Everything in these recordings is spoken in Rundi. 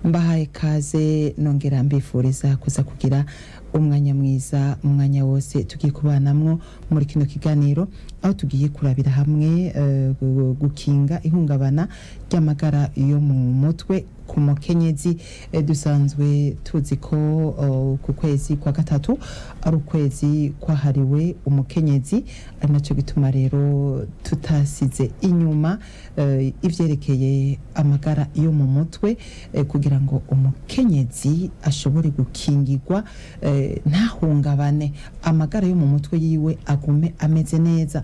Mbahaye kaze, nongera mbifuriza kuza kugira umwanya mwiza, umwanya wose tugiye kubanamwo muri kino kiganiro, aho tugiye kurabira hamwe gukinga ihungabana ry'amagara yo mu mutwe ku mukenyezi. Dusanzwe tuzi ko ku kwezi kwa gatatu ari ukwezi kwahariwe umukenyezi, ari nacyo gituma rero tutasize inyuma ivyerekeye amagara yo mu mutwe, kugira ngo umukenyezi ashobore gukingirwa, ntahungabane, amagara yo mu mutwe yiwe agume ameze neza.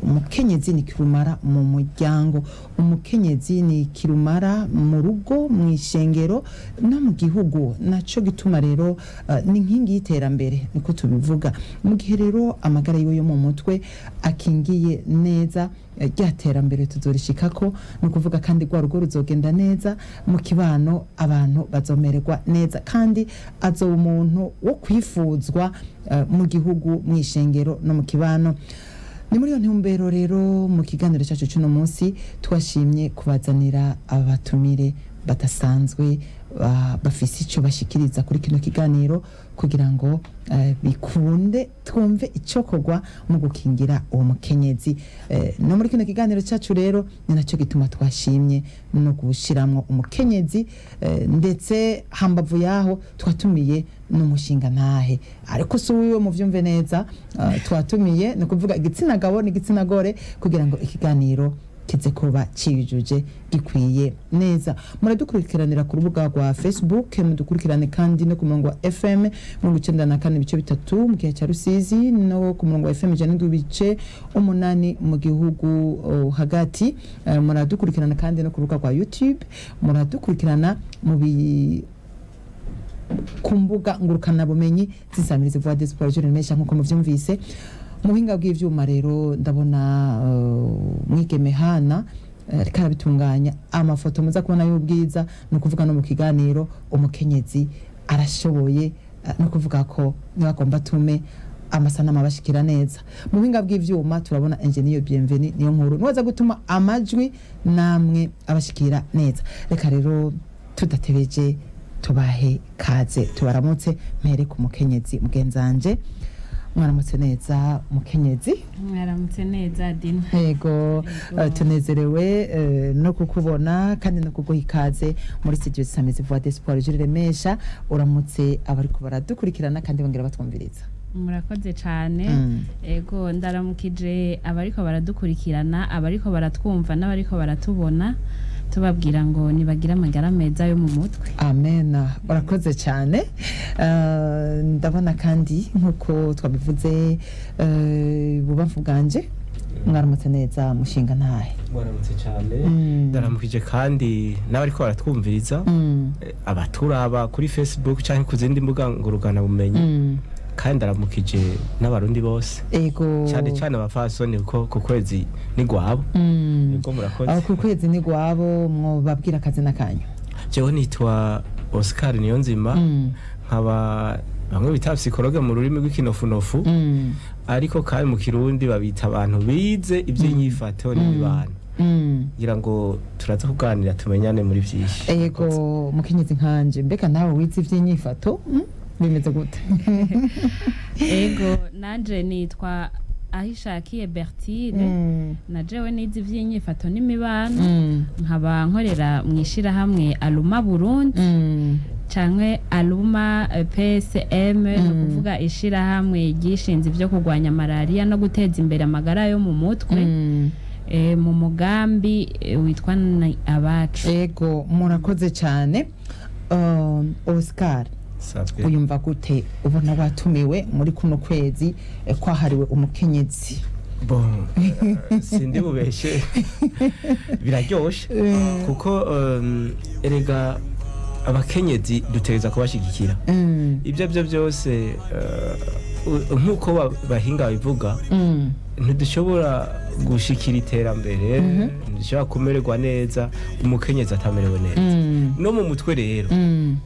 Umukenyezi ni kirumara mu muryango, umukenyezi ni kirumara mu rugo, mu ishengero no mu gihugu. Naco gituma rero ni inkingi y'iterambere, niko tubivuga. Mu gihe rero amagara yiwe yo mu mutwe akingiye neza, rya terambere tuzorishikako, ni ukuvuga kandi rwa rugo ruzogenda neza, mu kibano abantu bazomererwa neza, kandi azoba umuntu wo kwifuzwa mu gihugu, mu ishengero no mu kibano. Ni muri iyo ntumbero rero mu kiganiro cyacu cy'uno munsi twashimye kubazanira abatumire badasanzwe, bafise icyo bashikiriza kuri kino kiganiro, kugira ngo bikunde twumve icokorwa mu gukingira uwo mukenyezi. No muri kino kiganiro cyacu rero ni nacyo gituma twashimye no gushiramwo umukenyezi, ndetse hambavu yaho twatumiye n'umushinga ntahe, ariko si uwiwe, muvyumve neza. Twatumiye ni ukuvuga igitsina gabo n'igitsina gore, kugira ngo ikiganiro kize kuba ciyujuje, gikwiye neza. Muradukurikiranira ku rubuga rwa Facebook, mudukurikirane kandi no ku murongo wa FM 94.3 mu gihe cya Rusizi, no ku murongo wa FM 107.8 mu gihugu hagati. Muradukurikirana kandi no ku rubuga rwa YouTube, muradukurikirana mu bi ku mbuga ngurukanabumenyi z'Insamirizi Voix d'Espoir Jeune. Nkuko muvyumvise, mu buhinga bw'ivyuma rero ndabona mwigeme Hana ariko arabitunganya, amafoto muza kubona y'ubwiza. Ni ukuvuga no mu kiganiro umukenyezi arashoboye, no kuvuga ko niba agomba atume amasanamu abashikira neza. Mu buhinga bw'ivyuma turabona engineer Bienvenu niyo nkuru, niwaza gutuma amajwi namwe abashikira neza. Reka rero tudatebeje tubahe kaze, tubaramutse. Mpere ku mukenyezi mugenzanje. Mwaramutse neza, mukenyezi? Mwaramutse neza, Dina. Yego. Yego. Tunezerewe no kukubona kandi no kuguha ikaze muri studio Samizi Voix d'Espoir Jules Remesha. Uramutse abariko baradukurikirana kandi bongera batwumviriza. Murakoze cyane. Ego, ndaramukije abariko baradukurikirana, abariko baratwumva n'abariko baratubona, tubabwira ngo nibagire amagara meza yo mu mutwe. Amena, urakoze cyane. Ndabona kandi nk'uko twabivuze, bubamfu bwanje, mwaramutse neza, mushinga ntahe? Mwaramutse cyane. Ndaramukije kandi n'abariko baratwumviriza, abaturaba kuri Facebook cyangwa ku zindi mbuga ngurukanabumenyi, kandi ndaramukije n'Abarundi bose, cyane cyane abafasoni, kuko ku kwezi ni gwabo. Yego, murakoze. Aho ku kwezi ni gwabo. Mwobabwira akazina kanyu? Jewe nitwa Oscar Niyonzima, nkaba bamwe bita psychologue mu rurimi rw'ikinofunofu, ariko kandi mu Kirundi babita abantu bize iby'inyifato n'imibano. Ngira ngo turaza kuganira tumenyane muri byinshi. Ego, mukenyezi nkanje, mbega nawe wize ivy'inyifato, Bimeze gute? Ego, nanje nitwa Ahishakiye Bertine. Na jewe nize ivy'inyifato n'imibano, nkaba nkorera mu ishirahamwe Aluma Burundi canke Aluma PSM, ni ukuvuga ishirahamwe ryishinze ivyo kurwanya malariya no guteza imbere amagara yo mu mutwe, mu mugambi witwa Abacu. Ego, murakoze cyane. Oscar, Sabwe. uyumva gute ubona watumiwe muri kuno kwezi kwahariwe umukenyezi? Bon, sindi bubeshe, biraryoshe, kuko erega abakenyezi dutegereza kubashigikira. Ibyo byo byose, nk'uko bahinga babivuga, ntidushobora Gushikira iterambere, ntidushobora kumererwa neza umukenyezi atamerewe neza. No mu mutwe rero,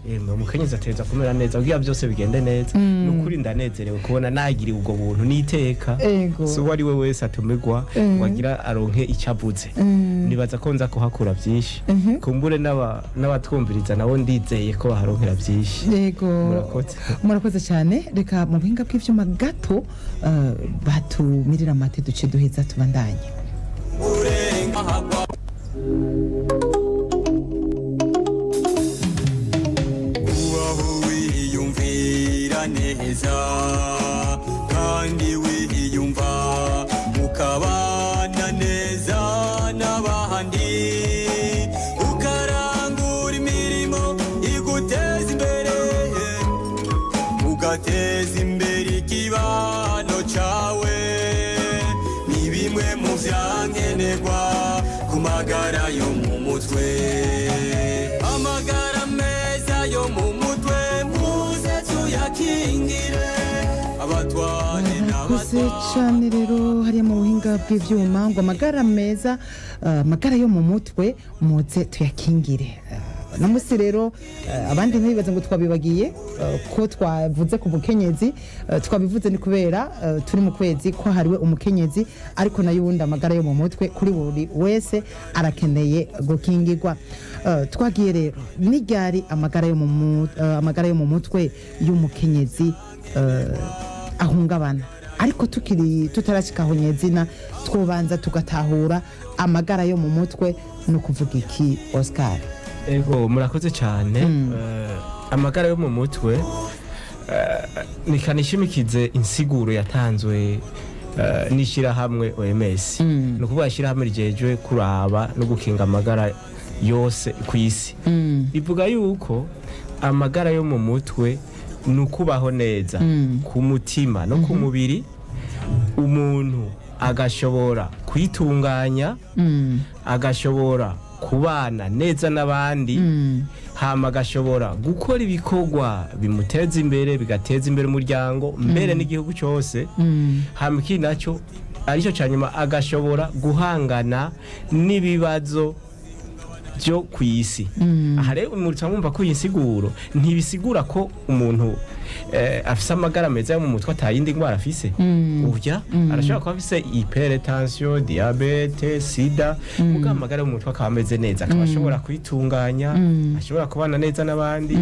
yemwe, umukenyezi ategerezwa kumera neza kugira byose bigende neza. Ni ukuri ndanezerewe kubona nagiriwe ubwo buntu n'iteka. Si uwo ari we wese atumirwa ngo agira aronke icyo avuze. Nibaza ko nza kuhakura byinshi, kumbure n'abatwumviriza nabo ndizeye ko baharonkera byinshi. Yego. Murakoze. Murakoze cyane. Reka mu buhinga bw'ivyuma gato batumirira amate, duce duheza tubandanye. Kubaho wiyumvira neza kandi wiyumva, mukabana neza n'abandi, ukarangura imirimo iguteza imbere, ugateza imbere ikibano cawe, ni bimwe mu vyankenerwa ku magara yo mu mutwe. Amagara meza yo mu mutwe, muze tuyakingire, abatware Murakoze n'abatware. cyane. Rero hariya mu buhinga bw'ivyuma ngo amagara meza, amagara yo mu mutwe, muze tuyakingire. Uno musi rero, abandi ntibibaze ngo twabibagiye, ko twavuze ku mukenyezi. Twabivuze ni kubera turi mu kwezi ko hariwe umukenyezi, ariko nayo ubundi amagara yo mu mutwe kuri buri wese arakeneye gukingirwa. Twagiye rero n'iryari amagara yo mu mutwe y'umukenyezi ahungabana? Ariko tukiri tutarashika aho nyezina, twobanza tugatahura amagara yo mu mutwe ni ukuvuga iki, Oscar? Ego, murakoze cyane. Amagara yo mu mutwe, nikanishimikize insiguro yatanzwe n'ishyirahamwe OMS, ni ukuvuga ishyirahamwe rijejwe kuraba no gukinga amagara yose ku isi. Rivuga yuko amagara yo mu mutwe ni ukubaho neza ku mutima no ku mubiri, umuntu agashobora kwitunganya, agashobora kubana neza n'abandi, hama agashobora gukora ibikorwa bimuteza imbere, bigateza imbere umuryango, mbere n'igihugu cyose. Hama ikindi nacyo aricyo cya nyuma, agashobora guhangana n'ibibazo byo ku isi. Aha rero muca mwumva ko iyi nsiguro ntibisigura ko umuntu afise amagara meza yo mu mutwe atayindi ndwara afise. Urya arashobora kuba afise hypertension, diabète, sida, muga amagara yo mu mutwe akaba ameze neza, akaba ashobora kwitunganya, ashobora kubana neza n'abandi,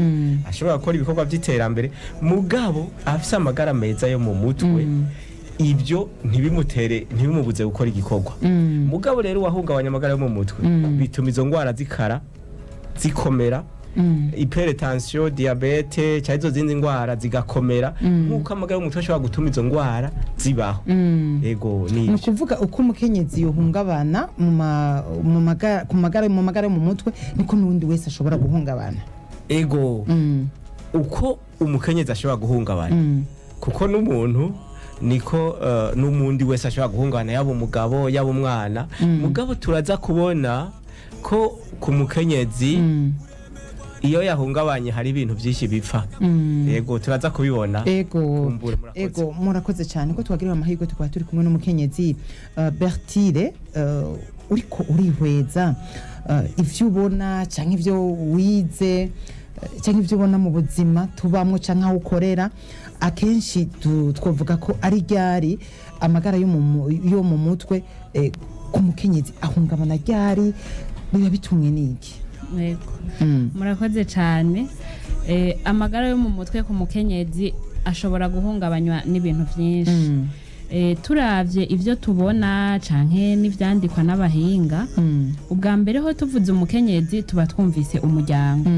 ashobora gukora ibikorwa by'iterambere. Mugabo afise amagara meza yo mu mutwe, ibyo ntibimutere, ntibimubuze gukora igikorwa. Mugabo rero wahungabanya amagara yo mu mutwe, bituma izo ndwara zikara, zikomera, hypertension, diabète cyangwa izo zindi ndwara zigakomera, nk'uko amagara yo mu mutwe ashobora gutuma izo ndwara zibaho. Ego, ni Ni ibyo. ukuvuga uko umukenyezi yohungabana mu ma- mu magara ku magara mu magara yo mu mutwe, niko n'uwundi wese ashobora guhungabana. Ego, uko umukenyezi ashobora guhungabana, kuko n'umuntu niko n'umundi wese ashobora guhungabana, yaba umugabo, yaba umwana. Mugabo turaza kubona ko ku mukenyezi iyo yahungabanye hari ibintu byinshi bipfa. Yego, turaza kubibona. Ego. Kumbure, murakoze. Ego, murakoze cyane. Ko twagiriwe amahirwe tukaba turi kumwe n'umukenyezi Bertile, uriko urihweza ivyo ubona canke ivyo wize, canke ivyo ubona mu buzima tubamwo canke aho ukorera akenshi, twovuga ko ari ryari amagara yo mu mutwe ku mukenyezi ahungabana ryari, biba bitumwe n'iki? Yego. Murakoze cyane. Amagara yo mu mutwe ku mukenyezi ashobora guhungabanywa n'ibintu byinshi. Turavye ivyo tubona canke n'ivyandikwa n'abahinga, ubwa mbere ho tuvuze umukenyezi tuba twumvise umuryango.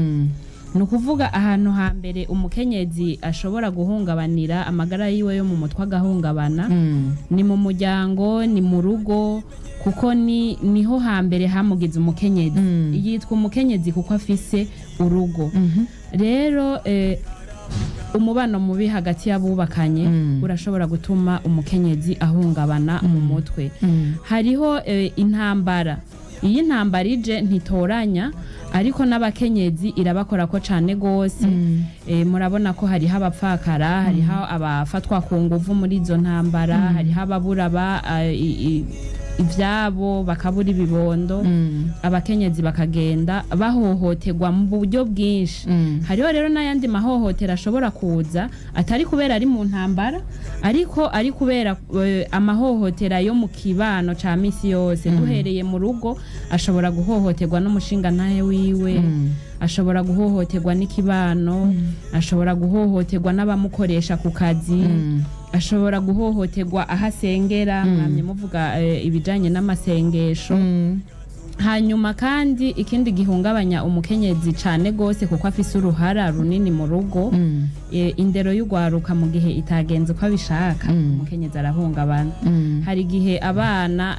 Ni ukuvuga ahantu hambere umukenyezi ashobora guhungabanira, amagara yiwe yo mu mutwe agahungabana, ni mu muryango, ni mu rugo, kuko ni niho hambere hamugize umukenyezi. Yitwa umukenyezi kuko afise urugo. Rero umubano mubi hagati y'abubakanye urashobora gutuma umukenyezi ahungabana mu mutwe. Hariho intambara. Iyo intambara ije ntitoranya, ariko n'abakenyezi irabakora ko cane gose. Murabona ko hariho abapfakara, hariho abafatwa ku nguvu muri izo ntambara, hariho ababura ba ivyabo, bakabura ibibondo, abakenyezi bakagenda bahohoterwa mu buryo bwinshi. Hariho rero n'ayandi mahohotera ashobora kuza atari kubera ari mu ntambara, ariko ari kubera amahohotera yo mu kibano ca misi yose. Duhereye mu rugo, ashobora guhohoterwa n'umushingantahe wiwe, ashobora guhohoterwa n'ikibano, ashobora guhohoterwa n'abamukoresha ku kazi, ashobora guhohoterwa aho asengera. Mwamye muvuga ibijanye n'amasengesho. Hanyuma kandi ikindi gihungabanya umukenyezi cane gose, kuko afise uruhara runini mu rugo, indero y'ugwaruka mu gihe itagenze uko abishaka, umukenyezi arahungabana. Hari igihe abana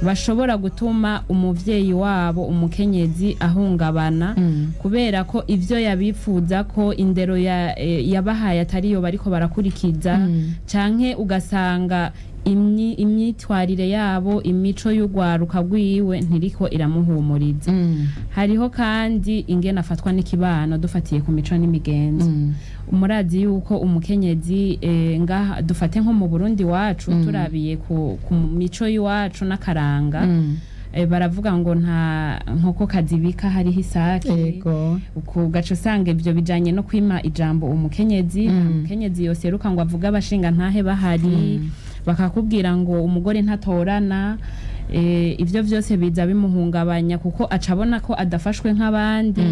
bashobora gutuma umuvyeyi wabo umukenyezi ahungabana, kubera ko ivyo yabifuza ko indero yabahaye atariyo bariko barakurikiza, canke ugasanga imyitwarire yabo, imico y'urwaruka rwiwe ntiriko iramuhumuriza. Hariho kandi ingene afatwa n'ikibano dufatiye ku mico n'imigenzo. Murazi yuko umukenyezi, ngaha dufate nko mu Burundi wacu, turabiye ku mico y'iwacu n'akaranga, baravuga ngo nta nkoko kazibika hariho isake. Ugaca usanga ibyo bijanye no kwima ijambo umukenyezi. Nta mukenyezi yoseruka ngo avuge abashinga ntahe bahari, bakakubwira ngo umugore ntatorana. Ivyo vyose biza bimuhungabanya, kuko aca abona ko adafashwe nk'abandi.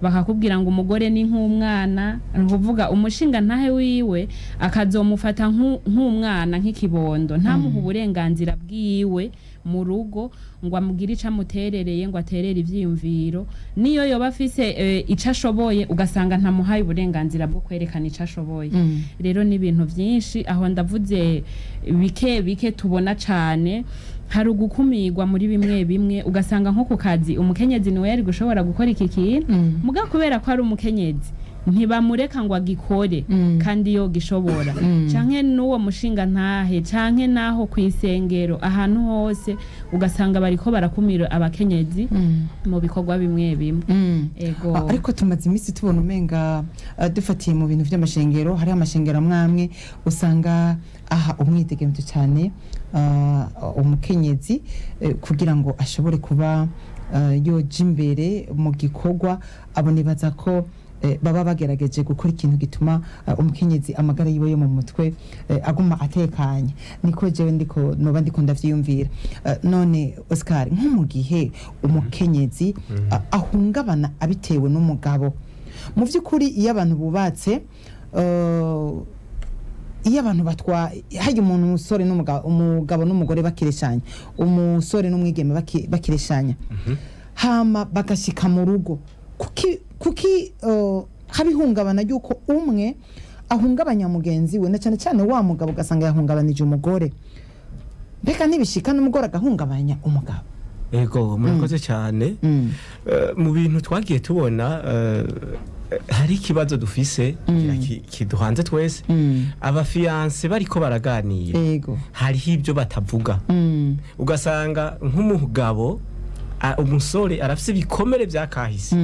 Bakakubwira ngo umugore ni nk'umwana, ni ukuvuga umushinga ntahe wiwe akazomufata nk'umwana, nk'ikibondo, ntamuhe uburenganzira bwiwe mu rugo ngo amugire ico amuterereye, ngo aterere ivyiyumviro. Niyo yoba afise ico ashoboye, ugasanga ntamuhaye uburenganzira bwo kwerekana ico ashoboye. Rero ni ibintu vyinshi, aho ndavuze bike bike tubona cane. Hari ugukumirwa muri bimwe bimwe, ugasanga nko ku kazi umukenyezi niwe yari gushobora gukora iki kintu, muga kubera ko ari umukenyezi ntibamureka ngo agikore kandi yo gishobora, canke n'uwo mushinga ntahe, canke naho kw'isengero, ahantu hose ugasanga bariko barakumira abakenyezi mu bikorwa bimwe bimwe. Ego. Ariko tumaze iminsi tubona umenga, dufatiye mu bintu by'amashengero, hariho amashengero amwe amwe usanga aha umwidegemvyo cyane umukenyezi, kugira ngo ashobore kuba yoja imbere mu gikorwa. Abo nibaza ko baba bagerageje gukora ikintu gituma umukenyezi amagara yiwe yo mu mutwe aguma atekanye. Niko jewe ndiko noba ndiko ndavyiyumvira. None Oscar, nko mu gihe umukenyezi ahungabana abitewe n'umugabo, mu by'ukuri iyo abantu bubatse, iyo abantu batwa hajya umuntu, umusore n'umugabo, umugabo n'umugore bakireshanya, umusore n'umwigeme bakireshanya, hama bagashika mu rugo, kuki haba ihungabana ry'uko umwe ahungabanya mugenzi we, na cyane cyane wa mugabo ugasanga yahungabanije umugore? Mbega ntibishika n'umugore agahungabanya umugabo? Ego, murakoze cyane. Mu bintu twagiye tubona, hari ikibazo dufise kiduhanze twese. Aba fiancés bariko baraganira, hariho ibyo batavuga. Ugasanga nk'umugabo, umusore arafise ibikomere vya kahise,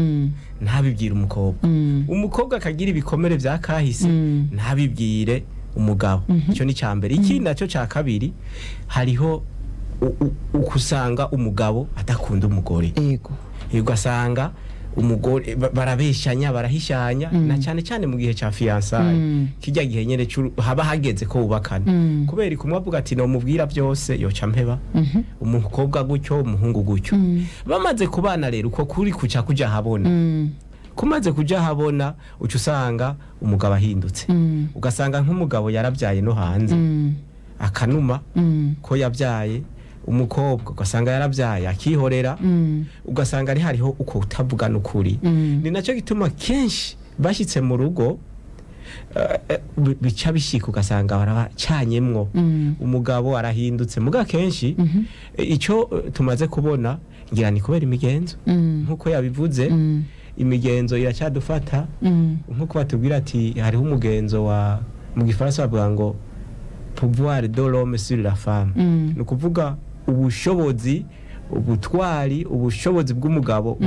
ntabibwire umukobwa. Umukobwa akagira ibikomere vya kahise, ntabibwire umugabo. Icyo ni cya mbere. Ikindi nacyo cya kabiri, hariho ukusanga umugabo adakunda umugore. Ugasanga umugore barabeshanya, barahishanya, na cyane cyane mu gihe cya fiançailles, kijya gihe nyene haba hageze ko wubakana, kubera kumwe avuga ati nomubwira byose yoca mpeba. Umukobwa gutyo, umuhungu gutyo. Bamaze kubana rero, uko kuri kuca kuja habona. Kumaze kuja habona, uca usanga umugabo ahindutse. Ugasanga nk'umugabo yarabyaye no hanze, akanuma ko yabyaye. Umukobwa ugasanga yarabyaye, akihorera. Ugasanga ari hariho uko utavugana ukuri. Ni nacyo gituma kenshi bashyitse mu rugo, bica bishika ugasanga barabacanyemwo, umugabo arahindutse. Muga kenshi icyo tumaze kubona, ngira ni kubera imigenzo, nk'uko yabivuze. Imigenzo iracyadufata, nk'uko batubwira ati hariho umugenzo wa, mu gifaransa bavuga ngo pouvoir de l'homme sur la femme, ni ukuvuga ubushobozi, ubutwari, ubushobozi bw'umugabo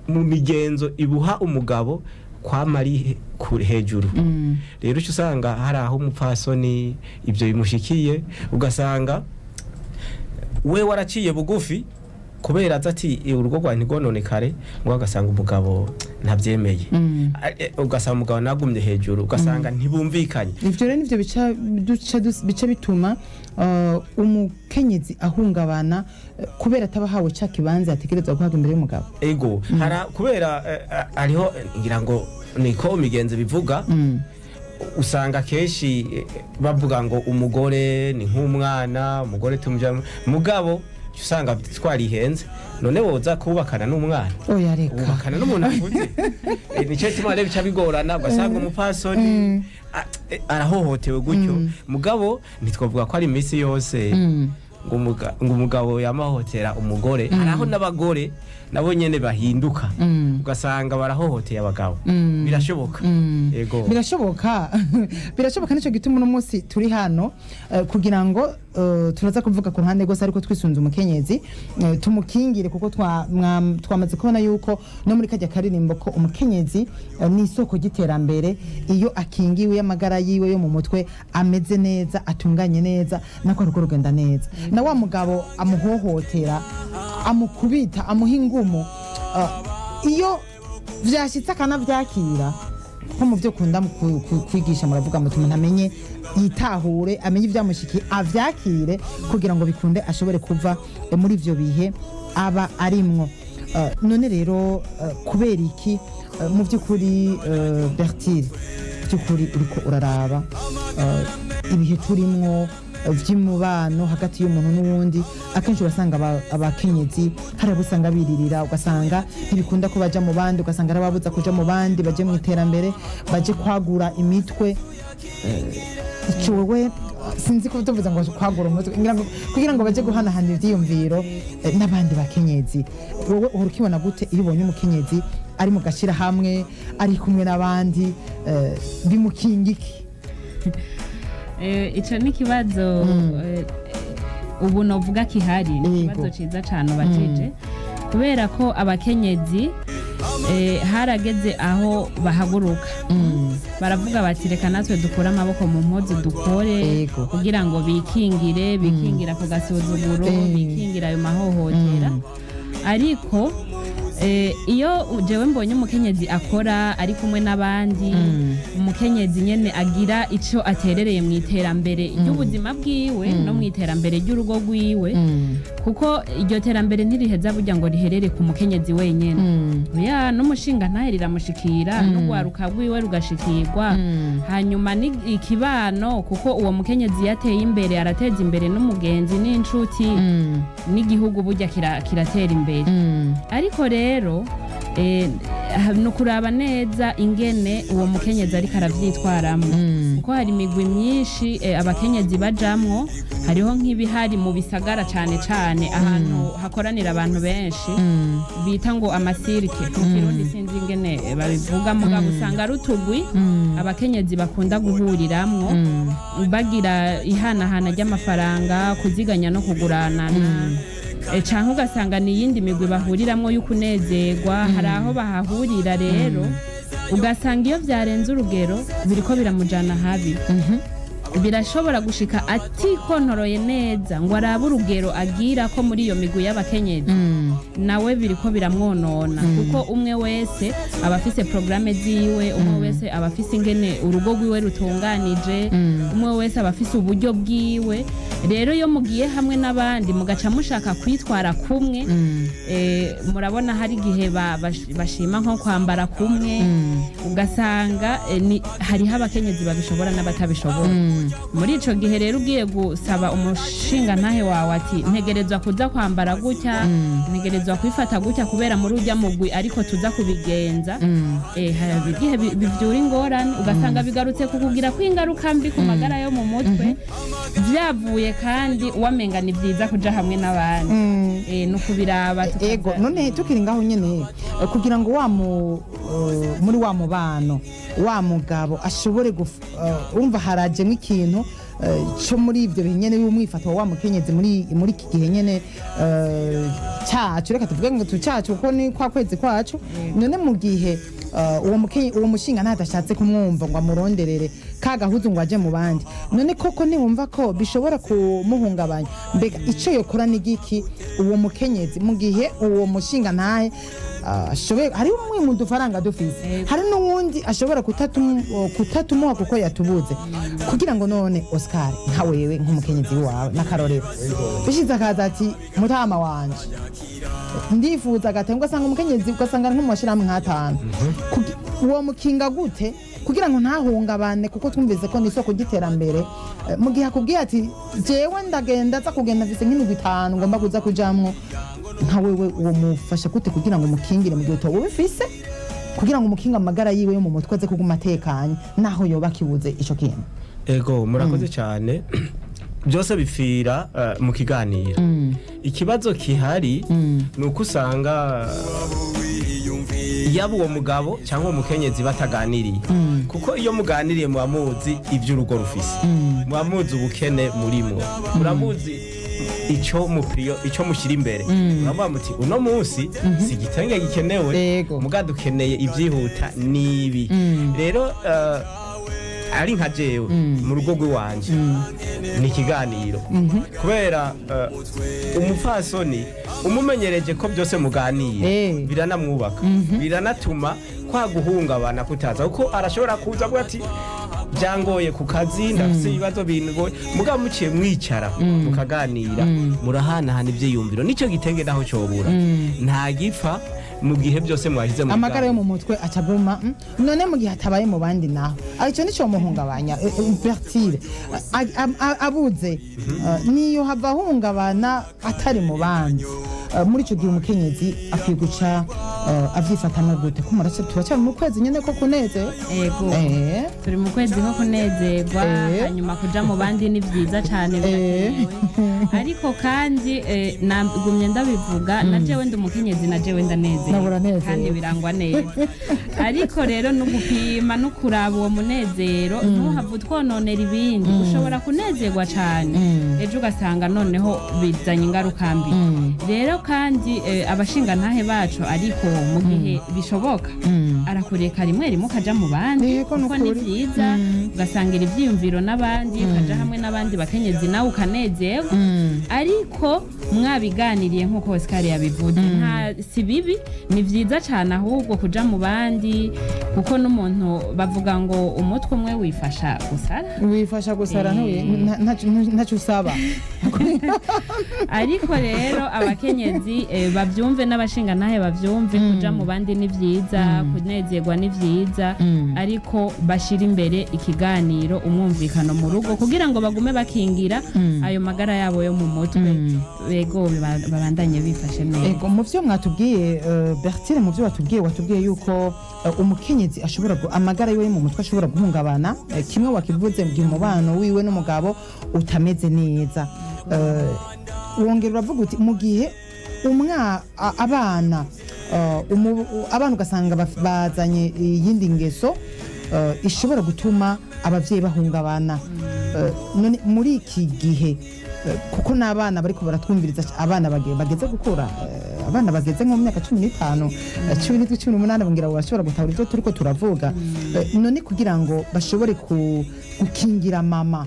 mu migenzo ibuha umugabo kwama ari hejuru. Rero uca usanga hari aho umupfasoni ibyo bimushikiye, ugasanga We waraciye bugufi kubera aza ati urugo rwawe ntigononekare, ngo agasanga umugabo ntabyemeye. Ugasanga umugabo nagumye hejuru, ugasanga ntibumvikanye. Ivyo rero nivyo bica bituma umukenyezi ahungabana, kubera ataba ahawe ca kibanza yategerezwa guhabwa imbere y'umugabo. Ego, hara kubera hariho ngira ngo niko imigenzo bivuga, usanga kenshi bavuga ngo umugore ni nk'umwana, umugore tumuja mugabo usanga twarihenze. None woza kubakana n'umwana? Oya, reka. Wubakana n'umuntu akuze. Nico gituma rero bica bigorana, ugasanga umupfasoni arahohotewe gutyo. Mugabo ntitwavuga ko ari iminsi yose ngo umugabo yamahotera umugore. Hariho n'abagore nabo nyene bahinduka, ugasanga barahohoteye abagabo. Birashoboka. Ego. Birashoboka, birashoboka. Nicyo gituma uno munsi turi hano, kugira ngo turaza kuvuga ku ruhande rwose, ariko twisunze umukenyezi, tumukingire, kuko twamaze kubona yuko no muri kajya karirimbo ko umukenyezi ni isoko ry'iterambere. Iyo akingiwe, amagara yiwe yo mu mutwe ameze neza, atunganye neza, nako rugo rugenda neza. Na wa mugabo amuhohotera, amukubita, amuha ingumu, iyo vyashitse akanavyakira, nko mu byo kunda mu kwigisha muravuga muti umuntu amenye, yitahure, amenye ibyamushikiye, avyakire, kugira ngo bikunde ashobore kuva muri ivyo bihe aba arimwo. None rero kubera iki mu by'ukuri, Bertile, by'ukuri uriko uraraba ibihe turimwo vy'umubano hagati y'umuntu n'uwundi, akenshi urasanga abakenyezi hari abo usanga biririra, ugasanga ntibikunda ko baja mu bandi, ugasanga arababuza kuja mu bandi, baje mu iterambere, baje kwagura imitwe. Ico wewe sinzi ko tuvuze ngo kwagura umutwe, ngira ngo kugira ngo baje guhanahana ivyiyumviro n'abandi bakenyezi. Wowe uhora ukibona gute iyo ubonye umukenyezi ari mu gashirahamwe, ari kumwe n'abandi, bimukinga iki? Ico ni ikibazo ubu novuga kihari, ni ikibazo ciza cane ubajije, kubera ko abakenyezi harageze aho bahaguruka, baravuga bati reka natwe dukure amaboko mu mpuzu, dukore kugira ngo bikingire, bikingira ku gasuzuguro, bikingira ayo mahohotera. Ariko iyo jewe mbonye umukenyezi akora, ari kumwe n'abandi, umukenyezi nyene agira ico aterereye mu iterambere ry'ubuzima bwiwe no mu iterambere ry'urugo rwiwe, kuko iryo terambere ntiriheza burya ngo riherere ku mukenyezi wenyene. Oya, n'umushinga ntahe riramushikira, n'urwaruka rwiwe rugashikirwa, hanyuma ni ikibano, kuko uwo mukenyezi yateye imbere arateza imbere n'umugenzi n'inshuti, n'igihugu burya kiratera imbere. Ariko rero ni ukuraba neza ingene uwo mukenyezi ariko aravyitwaramo, kuko hari imigwi myinshi abakenyezi bajamwo. Hariho nk'ibihari mu bisagara, cane cane ahantu hakoranira abantu benshi, bita ngo amasirike mu Kirundi, sinzi ingene babivuga, mugabo usanga ari utugwi abakenyezi bakunda guhuriramwo, bagira ihanahana ry'amafaranga, kuziganya no kuguranana, canke ugasanga ni iyindi migwi bahuriramwo y'ukunezerwa. Hari aho bahahurira rero, ugasanga iyo vyarenze urugero biriko biramujana habi. Birashobora gushika atikontoroye neza ngo arabe urugero agira ko muri iyo migwi y'abakenyezi, nawe biriko biramwonona, kuko umwe wese aba afise porogaramu ziwe, umwe wese aba afise ingene urugo rwiwe rutunganije, umwe wese aba afise uburyo bwiwe. Rero iyo mugiye hamwe n'abandi, mugaca mushaka kwitwara kumwe, murabona hari igihe bashima nko kwambara kumwe, ugasanga hariho abakenyezi babishobora n'abatabishobora. Muri ico gihe rero ugiye gusaba umushingantahe wawe ati ntegerezwa kuza kwambara gutya, ntegerezwa kwifata gutya, kubera muri urya mugwi ariko tuza kubigenza, hari igihe bivyura ingorane, ugasanga bigarutse kukugira ko ingaruka mbi ku magara yo mu mutwe, vyavuye kandi wamenga ni vyiza kuja hamwe n'abandi. Ni ukubiraba None tukiri ngaho nyene, kugira ngo wa mu muri wa mubano wa mugabo ashobore urumva harajemwo ikintu co muri ivyo bihe nyene y'umwifato wa mukenyezi muri iki gihe nyene cacu, reka tuvuge ngo tucacu, kuko ni kwa kwezi kwacu. None mu gihe uwo mukenye, uwo mushinga ntashatse kumwumva ngo amuronderere. ka gahuzu ngo aje mu bandi. None koko ntiwumva ko bishobora kumuhungabanya? Mbega icyo yokora ni giki uwo mukenyezi mu gihe uwo mushinga ntahe ashoboye? Hari umwe mu dufaranga dufise, hari n'uwundi ashobora kutatumuha kuko yatubuze. Kugira ngo none Oscar, nka wewe nk'umukenyezi wawe n'akarorero, bishize akaza ati: "Mutama wanje, ndifuza agatenge," ugasanga umukenyezi, ugasanga nko mu mashyirahamwe nk'atanu. Uwo mukinga gute kugira ngo ntahungabane? Kuko twumvise ko ni isoko ry'iterambere. Mu gihe akubwiye ati: "Jewe ndagenda, aza kugenda mfise nk'imigwi itanu ngomba kuza kujamwo," nka wewe uwo mufasha gute kugira ngo umukingire mu gihe utoba ubifise, kugira ngo umukinge amagara yiwe yo mu mutwe aze kuguma atekanye naho yoba akibuze ico kintu? Ego, murakoze cyane. Byose bipfira mu kiganiro. Ikibazo kihari ni uko usanga yaba uwo mugabo cyangwa umukenyezi bataganiriye, kuko iyo muganiriye muba muzi iby'urugo rufise, muba muzi ubukene murimwo, muramuzi icyo mupiriyo, icyo mushyira imbere. Muravuga muti: "Uno munsi si igitenge gikenewe, muga dukeneye ibyihuta nibi." Rero ari nka jewe mu rugo rw'iwanje ni ikiganiro, kubera umupfasoni umumenyereje ko byose muganira, biranamwubaka, biranatuma kwa guhungabana kutaza, kuko arashobora kuza avuga ati: "Byangoye ku kazi, ndafise ibibazo bingoye." Mugabo muciye mwicara mukaganira, murahanahana ivyiyumviro, nico gitenge naho cobura nta gipfa mu gihe byose mwashyize mu amagara yo biganiro. mu mutwe acaguma. None mu gihe atabaye mu bandi naho, ico nico muhungabanya? Bertile abuze, niyo hava ahungabana atari mu bandi. Muri ico gihe umukenyezi akwiye guca avyifatamwo gute? Ko murace turacyari mu kwezi nyene ko kunezerwa. Ego, turi mu kwezi ko kunezerwa. Hanyuma kuja mu bandi ni vyiza cane, birakenewe. Ariko kandi nagumye ndabivuga, na jewe ndi umukenyezi, na jewe Nawe ndanezerwa uranezerwa. kandi birangwa neza. Ariko rero no gupima no kuraba uwo munezero, ntuhave utwononera ibindi. Ushobora kunezerwa cane, ejo ugasanga noneho bizanye ingaruka mbi. Rero kandi abashingantahe bacu, ariko mu gihe bishoboka arakureka rimwe rimwe ukaja mu bandi, Yego, kuko ni nukuri. vyiza, ugasangira ivyiyumviro n'abandi, ukaja hamwe n'abandi bakenyezi, nawe ukanezerwa, ariko mwabiganiriye nk'uko Oscar yabivuze. Nta si bibi, ni vyiza cane ahubwo kuja mu bandi, kuko n'umuntu bavuga ngo umutwe umwe wifasha gusara. Wifasha gusara. Ntaco usaba. Ariko rero abakenyezi bavyumve n'abashingantahe bavyumve, kuja mu bandi ni vyiza, kunezerwa ni vyiza, ariko bashira imbere ikiganiro, umwumvikano mu rugo, kugira ngo bagume bakingira ayo magara yabo yo mu mutwe. Bego, babandanye bifashe neza. Ego, mu vyo mwatubwiye, Bertile, mu vyo watubwiye, watubwiye yuko umukenyezi ashobora amagara yiwe yo mu mutwe ashobora guhungabana, kimwe wakivuze mu gihe umubano wiwe n'umugabo utameze neza. Wongera uravuga uti mu gihe abana abana ugasanga bazanye iyindi ngeso ishobora gutuma abavyeyi bahungabana. None muri iki gihe, kuko n'abana bariko baratwumviriza, abana bageze gukura, abana bageze nko mu myaka 15, 17, 18, bongira bashobora gutahura ibyo turiko turavuga. None kugira ngo bashobore gukingira mama,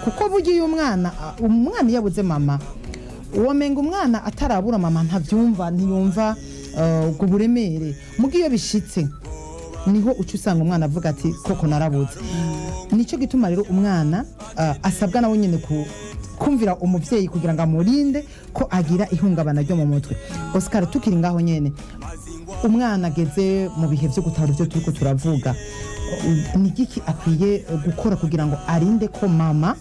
kuko burya iyo umwana iyo abuze mama, uwamenga umwana atarabura mama ntavyumva, ntiyumva ubwo buremere. Muga iyo bishitse niho uca usanga umwana avuga ati: "Koko narabuze." Nicyo gituma rero umwana asabwa nawe nyine kumvira umuvyeyi kugira ngo amurinde ko agira ihungabana ryo mu mutwe. Oscar, tukiri ngaho nyene, umwana ageze mu bihe vyo gutahura ivyo turiko turavuga, ni igiki akwiye gukora kugira ngo arinde ko mama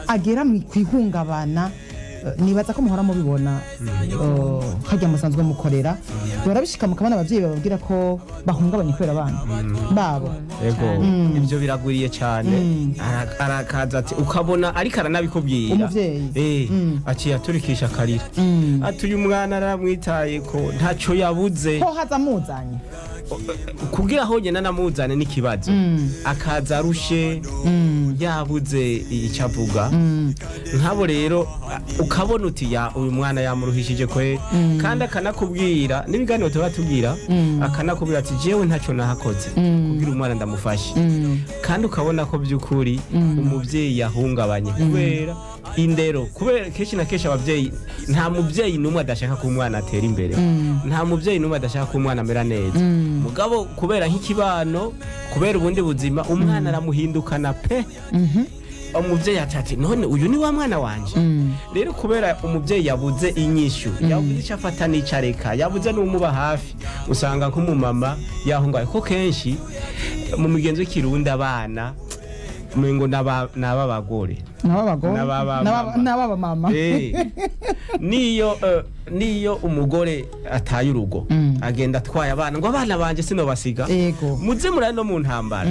agera mu kwihungabana? Nibaza ko muhora mubibona harya musanzwe mukorera, barabishika mukabona abavyeyi bababwira ko bahungabanye kubera abana babo. Ego, ibyo biragwiriye cyane. Arakaza ati, ukabona ariko aranabikubwira. Umuvyeyi. Aciye aturikisha akarira, ati: "Uyu mwana aramwitaye ko ntacyo yabuze." Ko haza muzanye. Kugira honyine anamuzane n'ikibazo, akaza arushe, yabuze icyo avuga. Nk'abo rero Ukabona uti ya uyu mwana yamuruhishije kwe, kandi akanakubwira n'ibiganiro tuba tubwira, akanakubwira ati jewe ntacyo nahakoze kugira umwana ndamufashe. Kandi ukabona ko by'ukuri umubyeyi yahungabanye kubera indero, kubera kenshi na kenshi ababyeyi, nta mubyeyi n'umwe adashaka ko umwana atera imbere, nta mubyeyi n'umwe adashaka ko umwana amera neza. Mugabo kubera nk'ikibano, kubera ubundi buzima, umwana aramuhindukana pe. Umubyeyi ati none uyu ni wa mwana wanje? Rero kubera umubyeyi yabuze inyishu, yabuze icyo afata n'icyo areka, yabuze n'umuba hafi, usanga nk'umumama yahungaye, ko kenshi mu migenzo y'ikirundi abana umengo n'ab'abagore. N'ab'abagore. N'ab'abamama. N'ab'abamama. Niyo umugore ataye urugo, agenda atwaye abana, ngo abana banje sinobasiga. Muze murari no mu ntambara,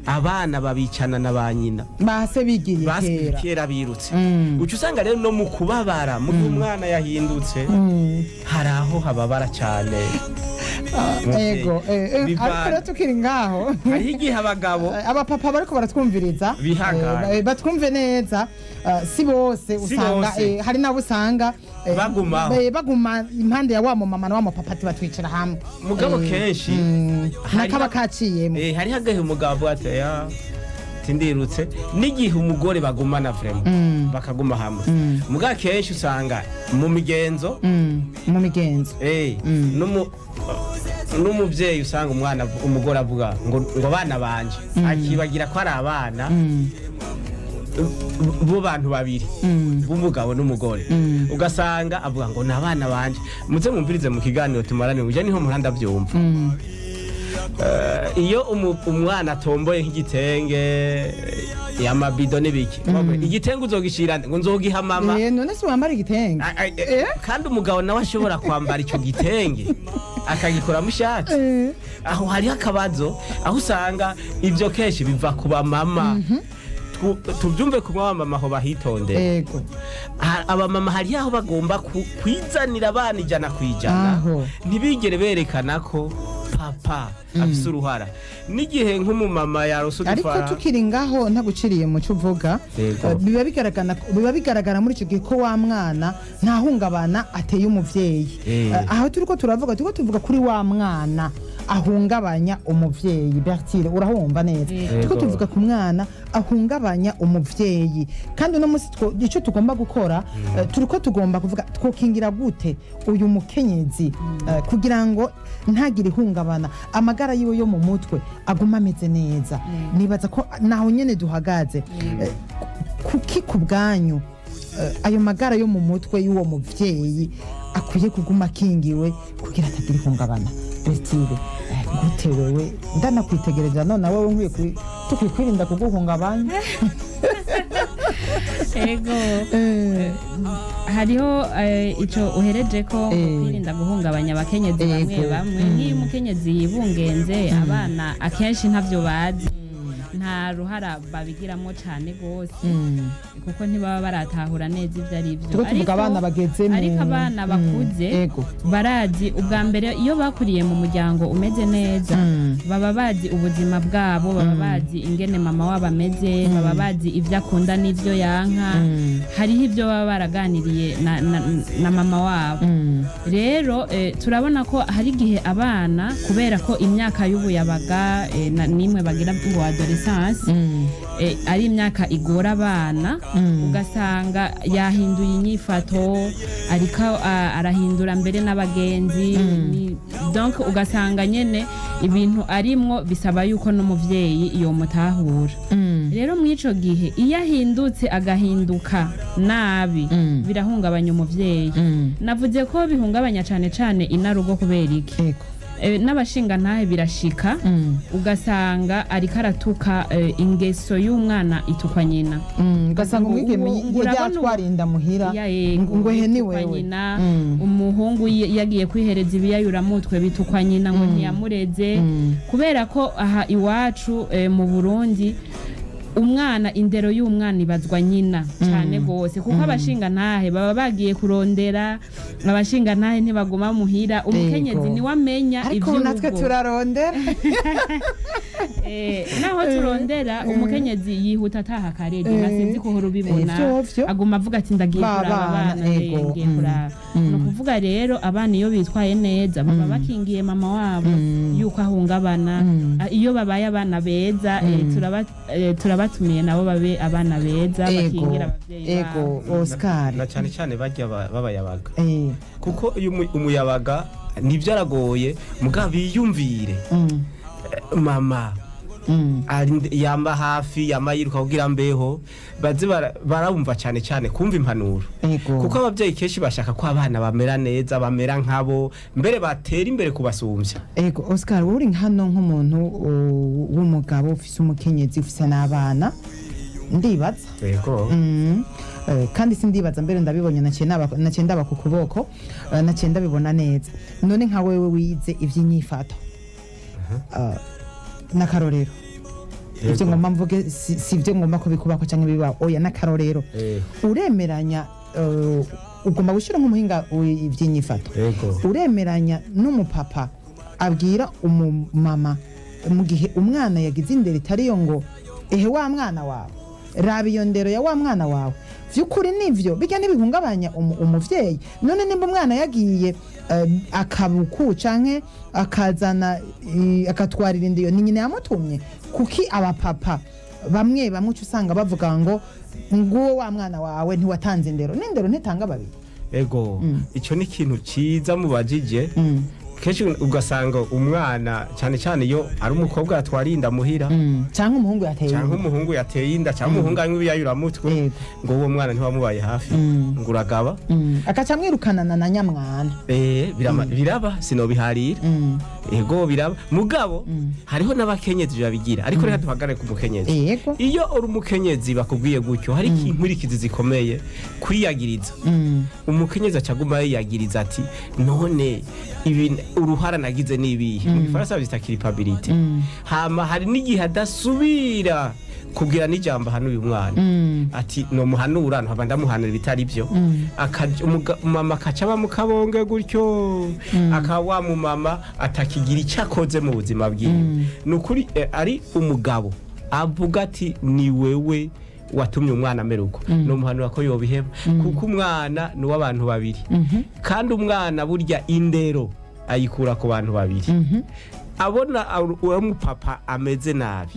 abana babicana na ba nyina. Base bigiye kera. Kera birutse. Uca usanga rero no mu kubabara, mu gihe umwana yahindutse, hari aho hababara cyane. Ego, ariko rero tukiri ngaho, hariho igihe abagabo abapapa bariko baratwumviriza, Bihangane. Batwumve neza, si bose Si usanga bose. Hari nabo usanga Bagumaho. Baguma impande ya wa mumama na wa mupapa, ati batwicara hamwe. Mugabo kenshi nakaba kaciyemo. Hariho agahe umugabo avuga ati ya tindirutse, n'igihe umugore bagumana vraiment, bakaguma hamwe. Mugabo kenshi usanga mu migenzo, Mu migenzo, n'umubyeyi usanga umwana umugore avuga ngo abana banje, akibagira ko ari abana bo bantu babiri, b'umugabo n'umugore. Ugasanga avuga ngo ni abana banje. Muze mwumvirize mu kiganiro tumarane uje, niho muhanda byumva. Iyo umwana atomboye nk'igitenge, amabido n'ibiki, igitenge uzogishira nde? Ngo nzogiha mama. None si wambara igitenge? Kandi umugabo nawe ashobora kwambara icyo gitenge akagikoramo ishati. Aho hariho akabazo, aho usanga ibyo kenshi biva ku bamama. Tubyumve ku bamama, aho bahitondera. Abamama hari aho bagomba kwizanira abana 100%, Aho. ntibigere berekana ko papa afise uruhara, n'igihe nk'umumama yarose Ariko udufaranga. tukiri ngaho, ntaguciriye mu cyo uvuga, biba bigaragara muri icyo gihe ko wa mwana nta hungabana ateye umuvyeyi. Aho turiko turavuga, turiko tuvuga kuri wa mwana ahungabanya umuvyeyi. Bertile, urahumva neza? Turiko tuvuga ku mwana ahungabanya umuvyeyi, kandi uno munsi icyo tugomba gukora, turiko tugomba kuvuga twokingira gute uyu mukenyezi, kugira ngo ntagire ihungabana, amagara yiwe yo mu mutwe aguma ameze neza. Nibaza ko naho nyene duhagaze. Kuki ku bwanyu ayo magara yo mu mutwe y'uwo muvyeyi akwiye kuguma akingiwe kugira atagira ihungabana? Bertile, gute wewe ndanakwitegereza none wowe nkwiye tukwiye kwirinda kuguhungabanya? Ego, hariho ico uhereje ko kwirinda guhungabanya abakenyezi bamwe bamwe. Nk'iyo umukenyezi yibungenze abana, akenshi ntavyo bazi, nta ruhara babigiramo cane gose, kuko ntibaba baratahura neza ivyo ari byo. Turiko tuvuga abana bageze mu Ariko abana bakuze barazi ubwa mbere, iyo bakuriye mu muryango umeze neza, baba bazi ubuzima bwabo, baba bazi ingene mama wabo ameze, baba bazi ibyo akunda n'ibyo yanka. Hariho ibyo baba baraganiriye na mama wabo. Rero turabona ko hari igihe abana, kubera ko imyaka y'ubuyabaga nimwe bagira ngo adolescence, ari imyaka igora abana, ugasanga yahinduye inyifato, ariko arahindura mbere n'abagenzi. Donc ugasanga nyene ibintu arimwo bisaba yuko n'umuvyeyi yomutahura. Rero muri ico gihe iyo ahindutse, agahinduka nabi, birahungabanya umuvyeyi. Navuze ko bihungabanya cane cane inarugo. Kubera iki? N'abashingantahe birashika, ugasanga ariko aratuka, ingeso y'umwana itukwa nyina. Ugasanga umwigeme Urabona yatwara inda muhira, Ya, yego, ngo he ni bitukwa wewe. nyina. Umuhungu yagiye kwihereza ibiyayuramutwe, bitukwa nyina ngo ntiyamureze. Kubera ko aha iwacu mu Burundi, umwana, indero y'umwana ibazwa nyina cyane gose, kuko abashingantahe baba bagiye kurondera, abashingantahe ntibaguma muhira, umukenyezi niwe amenya Ariko ubu natwe ivy'urugo. turarondera. Naho turondera umukenyezi yihuta ataha kare, sinzi ko uhora ubibona. Vyo, vyo. Aguma avuga ati ndagiye Ba kuraba bana, abana, ego, ngiye kuraba. Ni ukuvuga rero abana iyo bitwaye neza baba bakingiye mama wabo yuko ahungabana. Iyo babaye abana beza, turabatumiye nabo babe abana beza bakingira abavyeyi babo. Oscar. Na cyane cyane bajya b'abayabaga, kuko iyo umuyabaga nibyo aragoye, mugabo biyumvire mama yamba hafi, yamba yiruka kugira mbeho, baze barumva cyane cyane kumva impanuro, kuko ababyeyi kenshi bashaka ko abana bamera neza, bamera nkabo, mbere batera imbere kubasumbya. Ego, Oscar, wowe uri hano nk'umuntu w'umugabo ufise umukenyezi, ufise n'abana, ndibaza. Yego. Kandi sindibaza, mbere ndabibonye, naciye ndaba ku kuboko, naciye ndabibona neza. None nka wewe wize ivy'inyifato, n'akarorero, ivyo ngomba mvuge si ivyo ngomba ko bikubako canke biba, oya, n'akarorero. Uremeranya, ugomba gushira nk'umuhinga ivy'inyifato, uremeranya n'umupapa abwira umumama mu gihe umwana yagize indero itariyo ngo ehe wa mwana wawe, raba iyo ndero ya wa mwana wawe, vy'ukuri nivyo bijya ntibihungabanya umuvyeyi? None nimba umwana yagiye akabuku canke akazana akatwarira indiyo, ni nyina yamutumye? Kuki abapapa bamwe bamwe uca usanga bavuga ngo nguwo wa mwana wawe, ntiwatanze indero, n'indero ntitanga babiri? Ego, icyo ni ikintu cyiza mubajije. Kenshi ugasanga umwana, cyane cyane iyo ari umukobwa yatwariye inda muhira, canke umuhungu yateye cyangwa inda. Umuhungu yateye inda, cyangwa umuhungu anywa ibiyayuramutwe, ngo uwo mwana ntiwamubaye hafi, ngo uragaba. Agaca amwirukanana na nyamwana. Biraba, sinobiharira. Ego, biraba, mugabo hariho n'abakenyezi babigira, ariko reka duhagarare ku mukenyezi. Iyo uri umukenyezi bakubwiye gutyo, hari inkurikizi zikomeye: kwiyagiriza. Umukenyezi acaguma yiyagiriza ati none ibi uruhara nagize nibihe? Mu gifaransa babyita culpabilité. Hama hari n'igihe adasubira kugira n'ijambo hano uyu mwana, ati nomuhanura nkaba ndamuhanura ibitari byo. Mama akaca aba mu kabonge gutyo, akaba wa mumama atakigira icyo akoze mu buzima bwiwe. Ni ukuri, ari umugabo avuga ati ni wewe watumye umwana amera uko, nomuhanura ko yobiheba, kuko umwana ni uw'abantu babiri, kandi umwana burya indero ayikura ku bantu babiri. Abona uwo mupapa ameze nabi,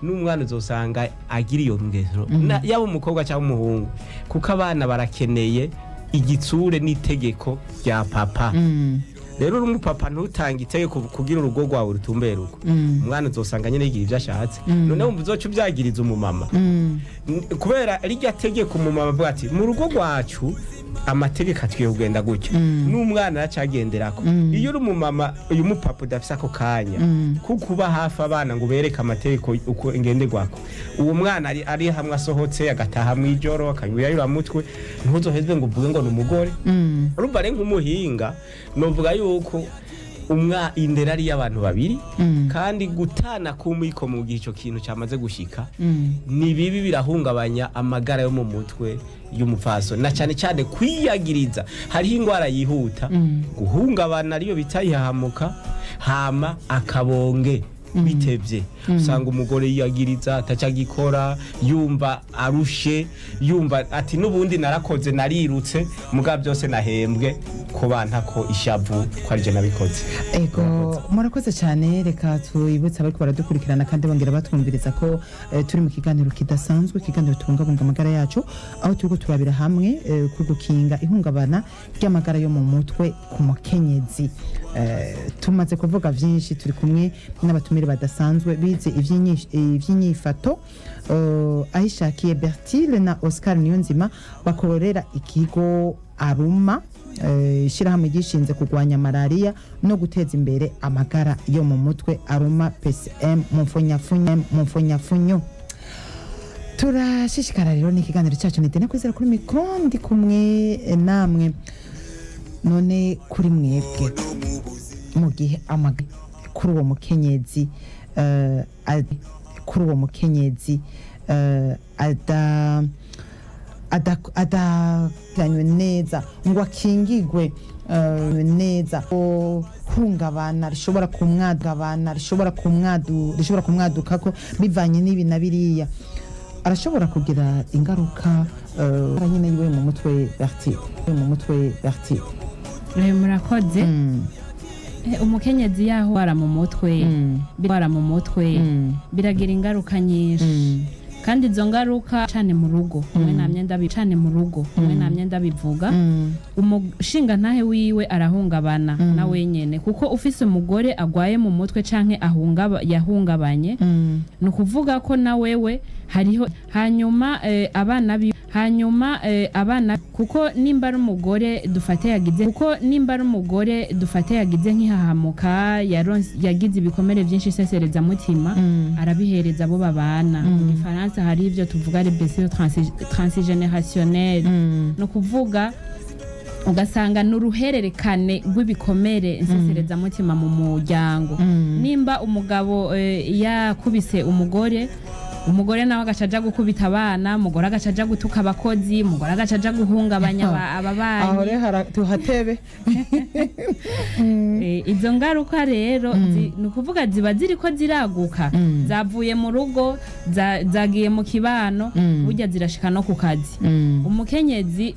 n'umwana uzosanga agira iyo ngeso, yaba umukobwa cyangwa umuhungu, kuko abana barakeneye igitsure n'itegeko rya papa. Rero uri umupapa ntutange itegeko kugira urugo rwawe rutumbere uko, umwana uzosanga nyine yigira ibyo ashatse. Noneho wumva uzoca ubyagiriza umumama. Kubera rirya tegeko umumama avuga ati mu rugo rwacu amategeko atwiye kugenda gutya, n'umwana aracagenderako. Iyo uri umumama, uyu mupapa udafise ako kanya ko kuba hafi abana ngo ubereke amategeko uko ngenderwako, uwo mwana ari hamwe asohotse agataha mw'ijoro akanywa mutwe, ntuzohezwe ngo uvuge ngo ni umugore. Urumva rero nk'umuhinga novuga yuko umwa indero ari iy'abantu babiri, kandi gutana kumwiko mu gihe ico kintu cyamaze gushika ni bibi, birahungabanya amagara yo mu mutwe y'umupfasoni, na cyane cyane kwiyagiriza. Hariho indwara yihuta guhungabana ariyo bita ihahamuka, hama akabonge. Bitevye usanga umugore yiyagiriza, atacagikora, yumva arushe, yumva ati n'ubundi narakoze, narirutse, muga byose nahembwe ko bantako ishavu ko arije nabikoze. Ego, murakoze cyane. Reka twibutse abariko baradukurikirana kandi bongera batwumviriza ko turi mu kiganiro kidasanzwe, ikiganiro tubungabunga amagara yacu, aho turiko turabira hamwe ku gukinga ihungabana ry'amagara yo mu mutwe ku mukenyezi. Tumaze kuvuga vyinshi, turi kumwe n'abatumire badasanzwe bize ivy'inyifato, Ahishakiye Bertile na Oscar Niyonzima, bakorera ikigo Aruma, ishyirahamwe ryishinze kurwanya malariya no guteza imbere amagara yo mu mutwe, Aruma PCM mu mfunyafunyo, mu mfunyafunyo. Turashishikara rero n'ikiganiro cyacu. Ni Kwizera kuri mikoro, ndi kumwe namwe. None kuri mwebwe, mu gihe kuri uwo mukenyezi adajyanywe neza ngo akingigwe. Neza hungabana rishobora kumwagabana, rishobora kumwadu, rishobora kumwadukako bivanye n'ibi na biriya, arashobora kugira ingaruka nyine yiwe mu mutwe, Berti, mu mutwe, Berti. Murakoze. Umukenyezi yaho ara mu mutwe, ara mu mutwe, biragira ingaruka nyinshi, kandi izo ngaruka cane mu rugo umwe namye ndabi cane mu rugo umwe namye ndabivuga. Umushinga ntahe wiwe arahungabana na wenyene, kuko ufise umugore agwaye mu mutwe canke ahungaba yahungabanye, ni ukuvuga ko na wewe hariho. Hanyuma abana bi hanyuma abana, kuko nimba ari umugore dufate yagize, kuko nimba ari umugore dufate yagize nk'ihahamuka, yagize ibikomere byinshi isesereza mutima, arabihereza abo babana. Mu gifaransa hari ibyo tuvuga les blessures transgénérationnelles, ni ukuvuga ugasanga ni uruhererekane rw'ibikomere nseserezamutima mu muryango. Nimba umugabo yakubise umugore, umugore nawe agaca aja gukubita abana, umugore agaca aja gutuka abakozi, umugore agaca aja guhungabanya Aho ababanyi. Rero tuhatebe. Izo ngaruka rero ni ukuvuga ziba ziriko ziraguka, zavuye mu rugo, zagiye mu kibano, burya zirashika no ku kazi. Umukenyezi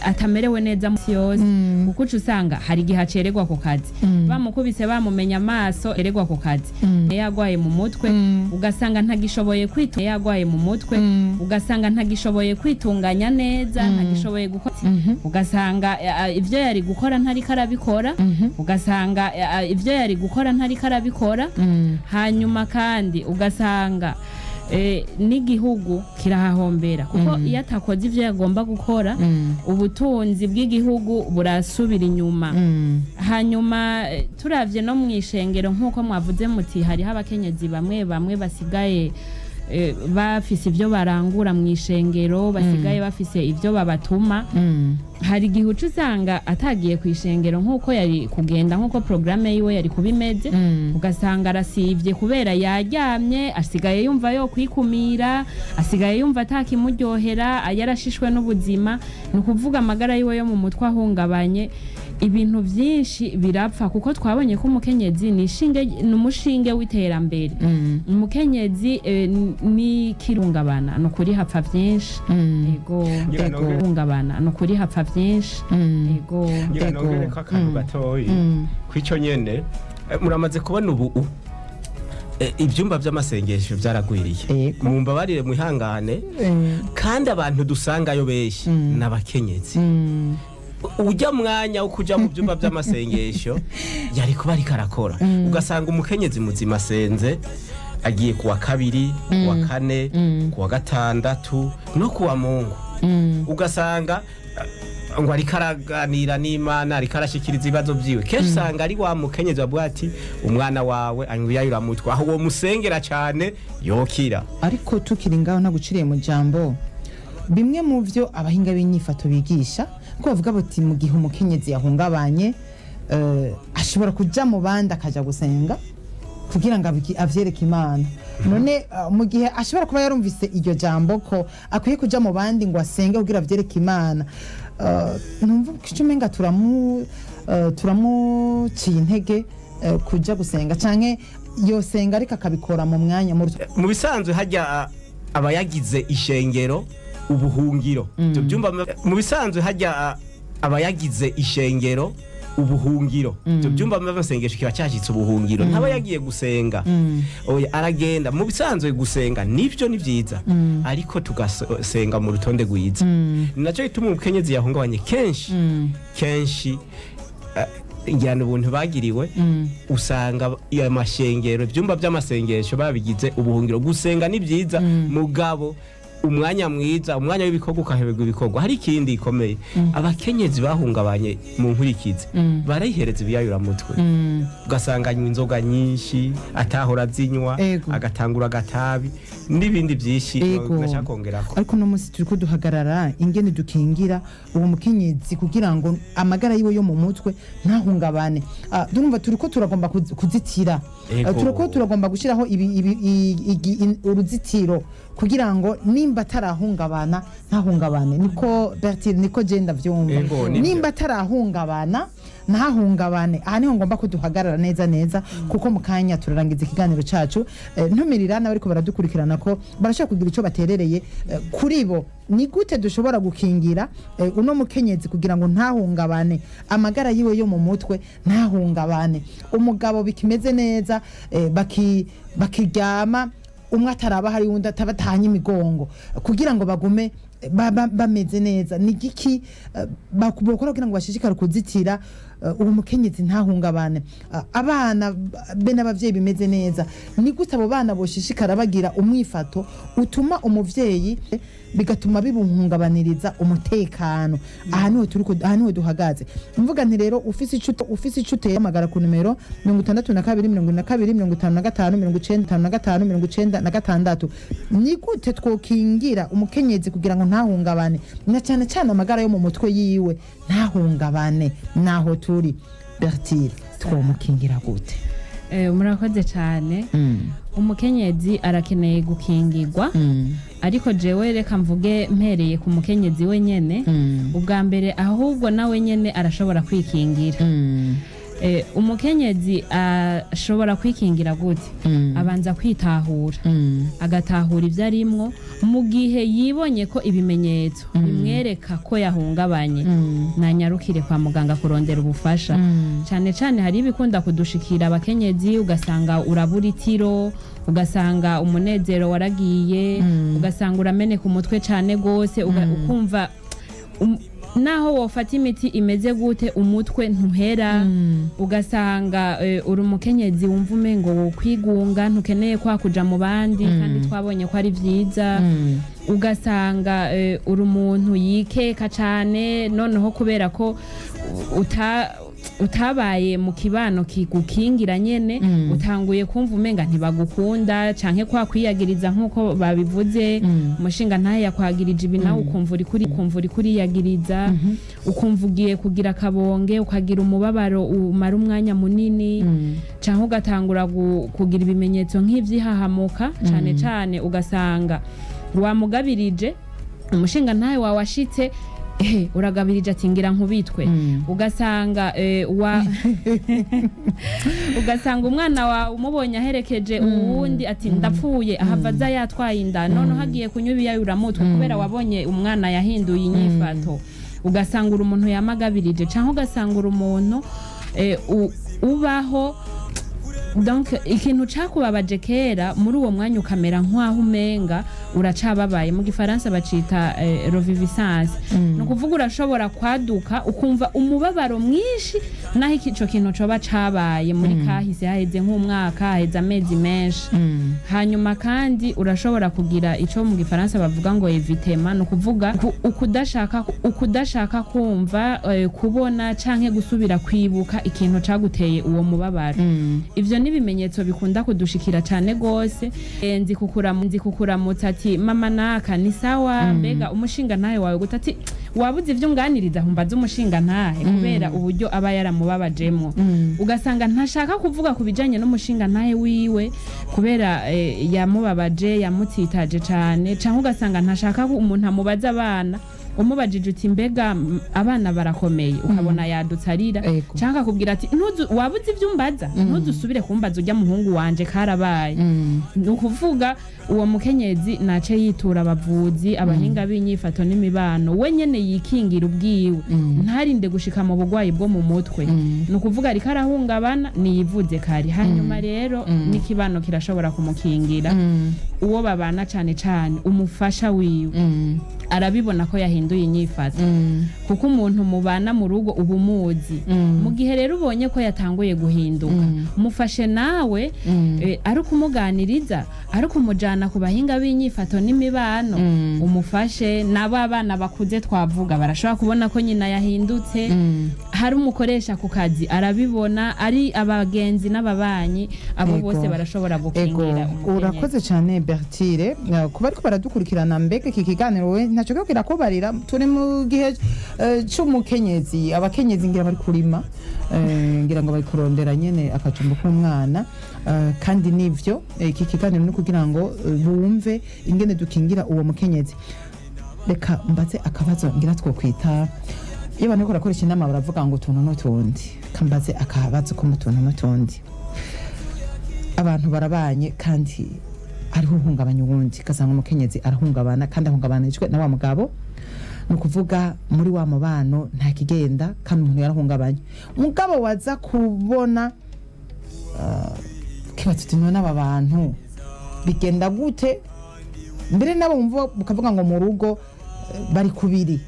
atamerewe neza musi yose, kuko uca usanga hari igihe acererwa ku kazi, bamukubise, bamumenya amaso, acererwa ku kazi yagwaye mu mutwe, ugasanga ntagishoboye kwitu yagwaye mu mutwe, ugasanga ntagishoboye kwitunganya neza, ntagishoboye gukora, ugasanga ivyo yari gukora ntariko arabikora, ugasanga ivyo yari gukora ntariko arabikora. Hanyuma kandi ugasanga n'igihugu kirahahombera, kuko iyo atakoze ivyo yagomba gukora, ubutunzi bw'igihugu burasubira inyuma. Hanyuma turavye no mu ishengero, nk'uko mwavuze muti hariho abakenyezi bamwe bamwe basigaye bafise ivyo barangura mu ishengero, basigaye bafise ivyo babatuma. Hari igihe uca usanga atagiye ku ishengero nk'uko yari kugenda, nk'uko porogaramu yiwe yari kuba imeze, ugasanga arasivye kubera yaryamye, asigaye yumva yo kwikumira, asigaye yumva atakimuryohera, yarashishwe n'ubuzima. Ni ukuvuga amagara yiwe yo mu mutwe ahungabanye, ibintu byinshi birapfa, kuko twabonye ko umukenyezi ni ishinge, ni umushinge w'iterambere. Umukenyezi ni kirungabana, ni ukuri hapfa byinshi. Ego. Ngira Ego. Hungabana, ni ukuri hapfa byinshi. Ego. Ngira Ego. nongere ko akantu gatoyi kw'ico nyene. Muramaze kubona ubu ivyumba vy'amasengesho vyaragwiriye. Ego. Mumbabarire, mwihangane, kandi abantu dusangayo benshi n'abakenyezi. Ujya mwanya wo kuja mu byumba by'amasengesho yari kuba ariko arakora, ugasanga umukenyezi muzima asenze agiye kuwa kabiri, kuwa kane, kuwa gatandatu no kuwa Mungu, ugasanga ngo ariko araganira n'Imana, ariko arashikiriza ibibazo vyiwe. Kenshi usanga ari wa mukenyezi bavuga ati umwana wawe anywa iyayuramutwe, aho uwo musengera cane yokira. Ariko tukiri ngaho, ntaguciriye mu jambo, bimwe mu byo abahinga b'inyifato bigisha ko bavuga bati mu gihe umukenyezi yahungabanye, ashobora kuja mu bandi akaja gusenga kugira ngo avyereke Imana. None mu gihe ashobora kuba yarumvise iryo jambo ko akwiye kuja mu bandi ngo asenge kugira avyereke Imana, numva ko ico umenga turamuciye intege kuja gusenga, canke yosenga ariko akabikora mu mwanya mu Mu bisanzwe hajya abayagize ishengero ubuhungiro, ibyo byumba, mu bisanzwe hajya abayagize ishengero ubuhungiro, ibyo byumba by'amasengesho kiba cyashyitse ubuhungiro, ntaba yagiye gusenga. Oya, aragenda mu bisanzwe gusenga, nibyo ni byiza, ariko tugasenga mu rutonde rwiza. Ni nacyo gituma umukenyezi yahungabanye kenshi kenshi, njyana ubuntu bagiriwe, usanga amashengero, ibyumba by'amasengesho babigize ubuhungiro. Gusenga ni byiza, mugabo umwanya mwiza, umwanya w'ibikorwa ukaheberwa ibikorwa. Hari ikindi gikomeye: abakenyezi bahungabanye mu nkurikizi barayihereza ibiyayuramutwe, ugasanga anywa inzoga nyinshi atahora azinywa, Ego. agatangura agatabi n'ibindi byinshi. Ego. Nashaka kongerako. Ariko uno munsi turiko duhagarara ingene dukingira uwo mukenyezi kugira ngo amagara yiwe yo mu mutwe ntahungabane. Durumva turiko turagomba kuzitira. Ego. Turiko turagomba gushyiraho uruzitiro kugira ngo nimba Nimba atarahungabana ntahungabane, niko Bertile, niko je ndavyumva. Ego, nivyo. Nimba atarahungabana ntahungabane. Aha niho ngomba ko duhagarara neza neza, kuko mu kanya turarangiza ikiganiro cacu. Ntumirira n'abariko baradukurikirana ko barashobora kugira ico baterereye kuri bo. Ni gute dushobora gukingira uno mukenyezi kugira ngo ntahungabane, amagara yiwe yo mu mutwe ntahungabane, umugabo bikimeze neza, bakiryama umwe ataraba hari undi atabatanye imigongo, kugira ngo bagume bameze neza? Ni giki bokora kugira ngo bashishikare kuzitira uwo mukenyezi ntahungabane? Abana be n'abavyeyi bimeze neza, ni gute abo bana boshishikara bagira umwifato utuma umuvyeyi bigatuma bibuhungabaniriza umutekano? Aha niho turi, aha niho duhagaze. Mvuga nti rero ufise ico uteye, hamagara ku nimero 62 42 55 95 96. Ni gute twokingira umukenyezi kugira ngo ntahungabane, na cyane cyane amagara yo mu mutwe yiwe ntahungabane? Naho turi, Bertile, twomukingira gute? Murakoze cyane. Umukenyezi arakeneye gukingirwa, ariko jewe reka mvuge mpereye ku mukenyezi wenyene. Ubwa mbere ahubwo nawe nyene arashobora kwikingira. Umukenyezi ashobora kwikingira gute? Abanza kwitahura, agatahura ibyo arimwo. Mu gihe yibonye ko ibimenyetso bimwereka ko yahungabanye, nanyarukire kwa muganga kurondera ubufasha. Cyane cyane hari ibikunda kudushikira abakenyezi, ugasanga urabura itiro, ugasanga umunezero waragiye, ugasanga urameneka umutwe cyane rwose, ukumva naho wofata imiti imeze gute umutwe ntuhera, ugasanga uri umukenyezi wumva umengo wokwigunga, ntukeneye kwa kuja mu bandi kandi twabonye ko ari vyiza, ugasanga uri umuntu yikeka cane, noneho kubera ko utabaye mu kibano kigukingira nyene, utanguye kumva umenga ntibagukunda, canke kwa kwiyagiriza nk'uko babivuze, umushinga ntahe yakwagirije ibi, nawe ukumva uri kuriyagiriza, ukumva ugiye kugira akabonge, ukagira umubabaro umara umwanya munini, canke ugatangura kugira ibimenyetso nk'ivy'ihahamuka cane cane, ugasanga wamugabirije umushinga ntahe wawe ashitse, uragabirije ati ngira nkubitwe, ugasanga ugasanga umwana wawe umubonye aherekeje uwundi ati ndapfuye, ahava aza yatwaye inda, noneho agiye kunywa ibiyayuramutwe kubera wabonye umwana yahinduye inyifato, ugasanga uri umuntu yamagabirije, cyangwa ugasanga uri umuntu ubaho, donc ikintu cakubabaje kera, muri uwo mwanya ukamera nk'aho umenga uracababaye. Mu gifaransa bacita reviviscence. Ni ukuvuga urashobora kwaduka ukumva umubabaro mwinshi naho ico kintu coba cabaye muri kahise, haheze nk'umwaka, haheze amezi menshi. Hanyuma kandi urashobora kugira ico mu gifaransa bavuga ngo évitement, ni ukuvuga ukudashaka kumva, kubona canke gusubira kwibuka ikintu caguteye uwo mubabaro. Ivyo ni ibimenyetso bikunda kudushikira cane gose. Nzi kukuramutsa ati mama naka ni sawa, mbega umushinga ntahe wawe gute? Ati wabuze ivyo unganiriza, humbaza umushinga ntahe, kubera uburyo aba yaramubabajemwo, ugasanga ntashaka kuvuga ku bijanye n'umushinga ntahe wiwe kubera yamubabaje, yamutsitaje cane, canke ugasanga ntashaka ko umuntu amubaza abana. Umubajije uti mbega abana barakomeye, ukabona yadutse arira, canke akakubwira ati ntuzu wabuze ivyo umbaza, ntuzusubire kumbaza urya muhungu wanje, karabaye. Ni ukuvuga uwo mukenyezi nace yitura abavuzi, abahinga b'inyifato n'imibano, we nyene yikingira ubwiwe, ntarinde gushika mu bugwayi bwo mu mutwe. Ni ukuvuga ariko arahungabana, niyivuze kare. Hanyuma rero n'ikibano kirashobora kumukingira, uwo babana, cane cane umufasha wiwe, arabibona ko yahinduye inyifato, kuko umuntu mubana mu rugo uba umuzi. Mu gihe rero ubonye ko yatanguye guhinduka, mufashe nawe, ari ukumuganiriza, ari ukumujana ku bahinga b'inyifato n'imibano, umufashe. Nabo abana bakuze twavuga barashobora kubona ko nyina yahindutse, hari umukoresha ku kazi arabibona, ari abagenzi n'ababanyi, abo bose barashobora gukingira umukenyezi. Urakoze cyane Bertire. Kuba ariko baradukurikirana, mbega iki kiganiro we ntacyo kirakubarira? Turi mu gihe c'umukenyezi, abakenyezi ngira bari kurima. Ngira ngo bari kurondera nyene akajumbo k'umwana. Kandi nivyo, iki kiganiro ni kugira ngo bumve ingene dukingira uwo mukenyezi. Reka mbaze akabazo, ngira twokwita iyo abantu bariko barakoresha inama baravuga ngo utuntu n'utundi. Kambaze akabazo ko mu tuntu n'utundi. Abantu barabanye kandi hariho uhungabanya uwundi, ugasanga umukenyezi arahungabana kandi ahungabanijwe na wa mugabo. Ni ukuvuga muri wa mubano nta kigenda kandi umuntu yarahungabanye. Mugabo waza kubona kibazo uti none aba bantu bigenda gute? Mbere nabo wumva ukavuga ngo mu rugo bari kubiri.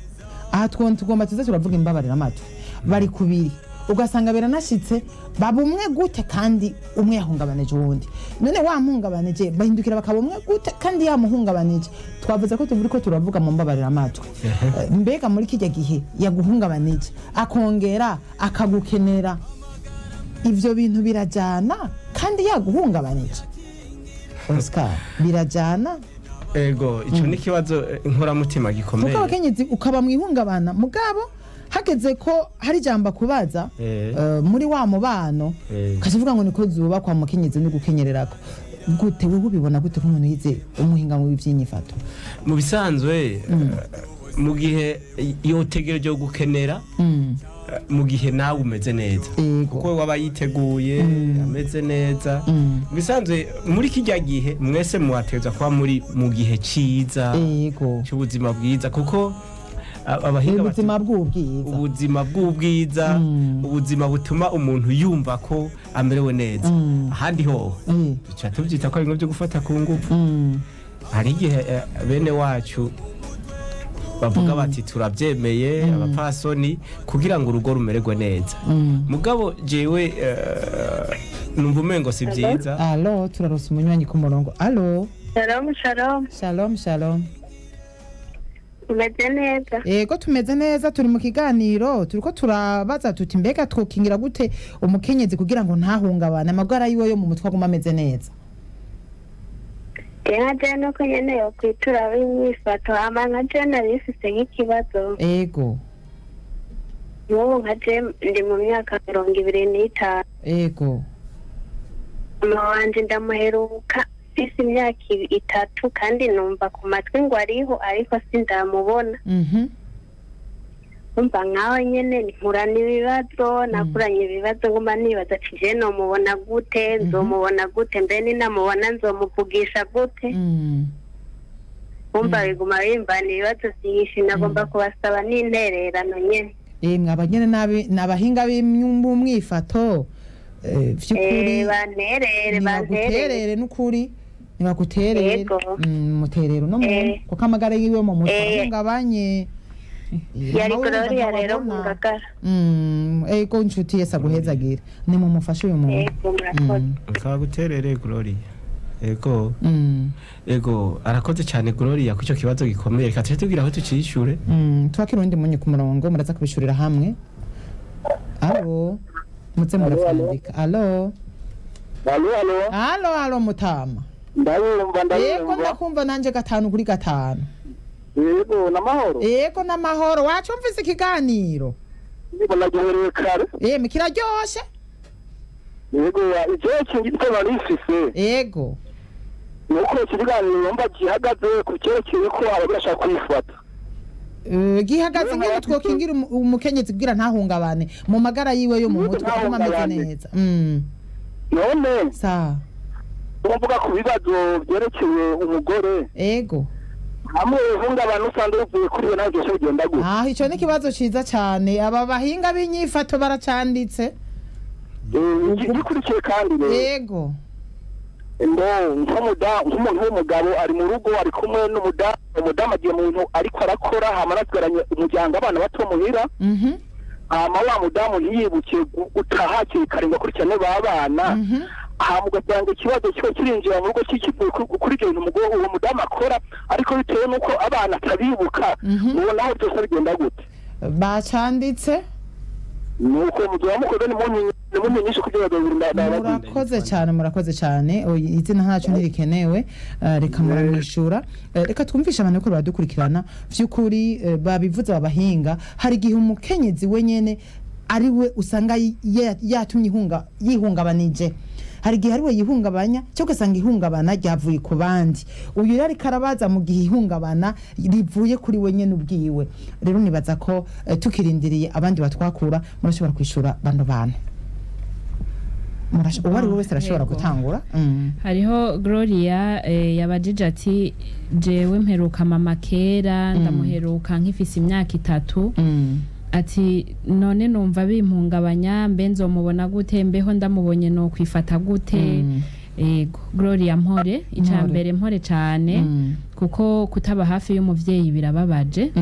Aha tugomba tuze turavuga imbabarira amatwi, bari kubiri, ugasanga biranashitse baba umwe gute kandi umwe yahungabanije uwundi? None wamuhungabanije bahindukira bakaba umwe gute kandi yamuhungabanije? Twavuze ko turi ko turavuga mu mbabarira amatwi. Mbega muri kijya gihe yaguhungabanije akongera akagukenera, ivyo bintu birajana kandi yaguhungabanije? Oscar, birajana? Ego, ico ni ikibazo inkoramutima gikomeye. Kuko abakenyezi ukaba mwihungabana, mugabo hageze ko hari ijambo akubaza muri wa mubano, ukaca ngo niko zubakwa, mukenyezi no gukenyererako gute? Wewe ubibona gute nk'umuntu yize umuhinga mu by'inyifato? Mu bisanzwe, mu gihe yotegereje gukenera, mu gihe nawe umeze neza, kuko waba yiteguye ameze neza. Mu bisanzwe muri kijya gihe mwese muhateza kuba muri mu gihe ciza cy'ubuzima bwiza, kuko abahinga ubuzima bw'ubwiza, ubuzima bw'ubwiza, ubuzima butuma umuntu yumva ko amerewe neza. Ahandi ho duca tubyita ko ari byo gufata ku ngufu. Hari igihe bene wacu bavuga bati turabyemeye abapfasoni kugira ngo urugo rumererwe neza. Mugabo jewe numva umengo si byiza. Allo, turarose umunywanyi ku murongo. Allo. Shalom, shalom. Shalom, shalom. Tumeze neza. Yego, tumeze neza, turi mu kiganiro turiko turabaza tuti mbega twokingira gute umukenyezi kugira ngo ntahungabane, amagara yiwe yo mu mutwe aguma ameze neza? Nka jewe nuko nyene yokwitura b'inyifato, hama nka jewe nari mfise nk'ikibazo. Ego. Nk'ubu nka jewe ndi mu myaka 25. Ego. Mama wanje ndamuheruka mfise imyaka 3, kandi numva ku matwi ngo ariho, ariko sindamubona. Umva nkaho nyene nkurana ibibazo, nakuranye ibibazo, nguma nibaza ati je nomubona gute, nzomubona gute, mbe ninamubona nzomuvugisha gute? Umva biguma bimbana ibibazo vyinshi, nagomba kubasaba n'intererano nyene. Mwaba nyene n'abahinga b'umwifato, vy'ukuri banterere, banterere n'ukuri nibaguterere, muterere no muntu, kuko amagara yiwe mu mutwe ahungabanye. Yari Gloria rero mu Ngagara. Ego nshuti, Yesu aguhezagira, ni mumufashe uyu muntu. Ego, murakoze. Nkaguterere Gloria. Ego. Ego, arakoze cyane Gloria ku cyo kibazo gikomeye. Reka tuje tugira aho tucishure. Twakira undi munyu ku murongo, muraza kubishurira hamwe. Allo, muze muravyandika. Allo. Allo, allo. Allo, allo mutama. Ndabumva, ndabumva. Yego, ndakumva nanje 5 kuri 5. Yego, namahoro. Yego, namahoro. Wacumvise ikiganiro? Yego, naryoherewe kare. Yemwe kiraryoshe. Yego, icyo kingitse barifise. Yego. Nuko ikiganiro numva gihagaze ku cyerekeye ko abashaka kwifata. Gihagaze ngene twokingira umukenyezi kugira ntahungabane mu magara yiwe yo mu mutwe aguma ameze neza. None sa umvuga ku bibazo byerekeye umugore. Yego. Hamwe ihungabana usanga ruvuye kuri we nawe byose bigenda gute? Ah, ico ni ikibazo ciza cane. Aba bahinga b'inyifato baracanditse. Ngikurikiye kandi rero. Yego. Nk'umuntu w'umugabo ari mu rugo ari kumwe n'umudamu, umudamu agiye mu bintu ariko arakora, hama arasigaranye umuryango, abana bato muhira. Hama wa mudamu ntiyibuke gutaha hakiri kare ngo akurikirane ba bana. Hama ugasanga ikibazo kiba kirinjira mu rugo kikivuye kuri ibyo bintu uwo mudamu akora, ariko bitewe n'uko abana atabibuka, uwo naho byose bigenda gute? Bacanditse. Nuko mugihe mukoze nimunyinyishe kugira ngo murakoze cyane, murakoze cyane. Izina ntaco ntirikenewe, reka muramwishura. Reka twumvishe abantu ko baradukurikirana vy'ukuri, babivuze babahinga. Hari igihe umukenyezi wenyene Ari we usanga yatumye yihungabanije. Hari igihe ari we yihungabanya, cyangwa ugasanga ihungabana ryavuye ku bandi. Uyu rero ariko arabaza mu gihe ihungabana rivuye kuri we nyene ubwiwe. Rero nibaza ko tukirindiriye abandi batwakura, murashobora kwishura bano bantu. Uwo ari we wese arashobora gutangura. Hariho Gloria yabajije ati: "Jewe mperuka mama kera, ndamuheruka nkifise imyaka 3." Ati: "None numva bimpungabanya, mbe nzomubona gute? Mbeho ndamubonye no kwifata gute?" Ego Gloria, mpore. Ica Mpore. mbere, mpore cane, kuko kutaba hafi y'umuvyeyi birababaje.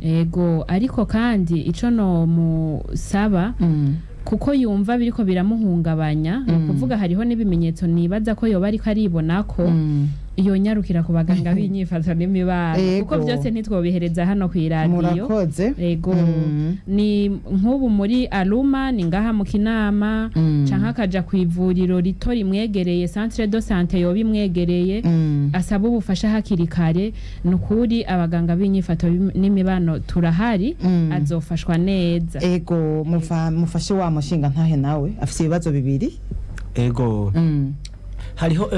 Ego, ariko kandi ico nomusaba, kuko yumva biriko biramuhungabanya, ni ukuvuga hariho n'ibimenyetso nibaza ko yoba ariko aribona ko yonyarukira ku baganga b'inyifato n'imibano, kuko byose ntitwobihereza hano ku iradiyo. Murakoze. Ego. Ni nk'ubu muri Aluma, ni ngaha mu Kinama, canke akaja ku ivuriro rito rimwegereye, centre de santé yoba imwegereye, asaba ubufasha hakiri kare. Ni ukuri abaganga b'inyifato n'imibano turahari, azofashwa neza. Ego, mufashe wa mushinga ntahe, nawe afise ibibazo bibiri. Ego. Hariho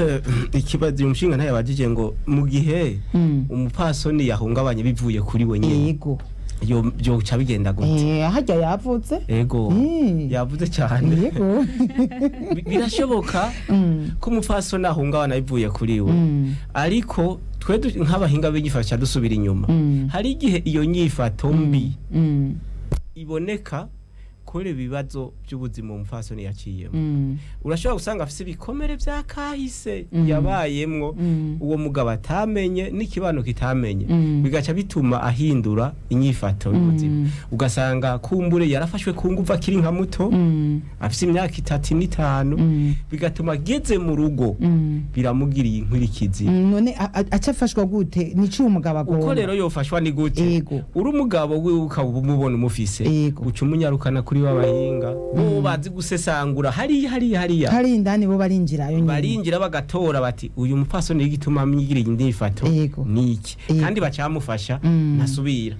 ikibazo uyu mushinga ntayabajije ngo mu gihe umupfasoni yahungabanye bivuye kuri we nyene, yoca bigenda gute? Harya yavutse. Ego. Yavuze cyane. Birashoboka ko umupfasoni ahungabana bivuye kuri we, ariko twe nk'abahinga b'inyifato ca dusubira inyuma. Hari igihe iyo nyifato mbi iboneka kubera ibibazo by'ubuzima umupfasoni yaciyemo. Urashobora gusanga afise ibikomere vya kahise yabayemwo, uwo mugabo atamenye n'ikibano kitamenye, bigaca bituma ahindura inyifato y'ubuzima. Ugasanga kumbure yarafashwe ku nguvu akiri nka muto, afise imyaka 3 n'5, bigatuma ageze mu rugo biramugiriye inkurikizi. None aca afashwa gute? Nico uwo mugabo agomba. Uko rero yofashwa ni gute? Uri umugabo wiwe ukaba umubona umufise, uca umunyarukana kuri babahinga bo bazi gusesangura hariya hariya hariya. Hari indani, bo barinjirayo nyene. Barinjira bagatora bati: "Uyu mupfasoni igituma amwigiriye inyifato niki?" Kandi bacamufasha, ntasubira.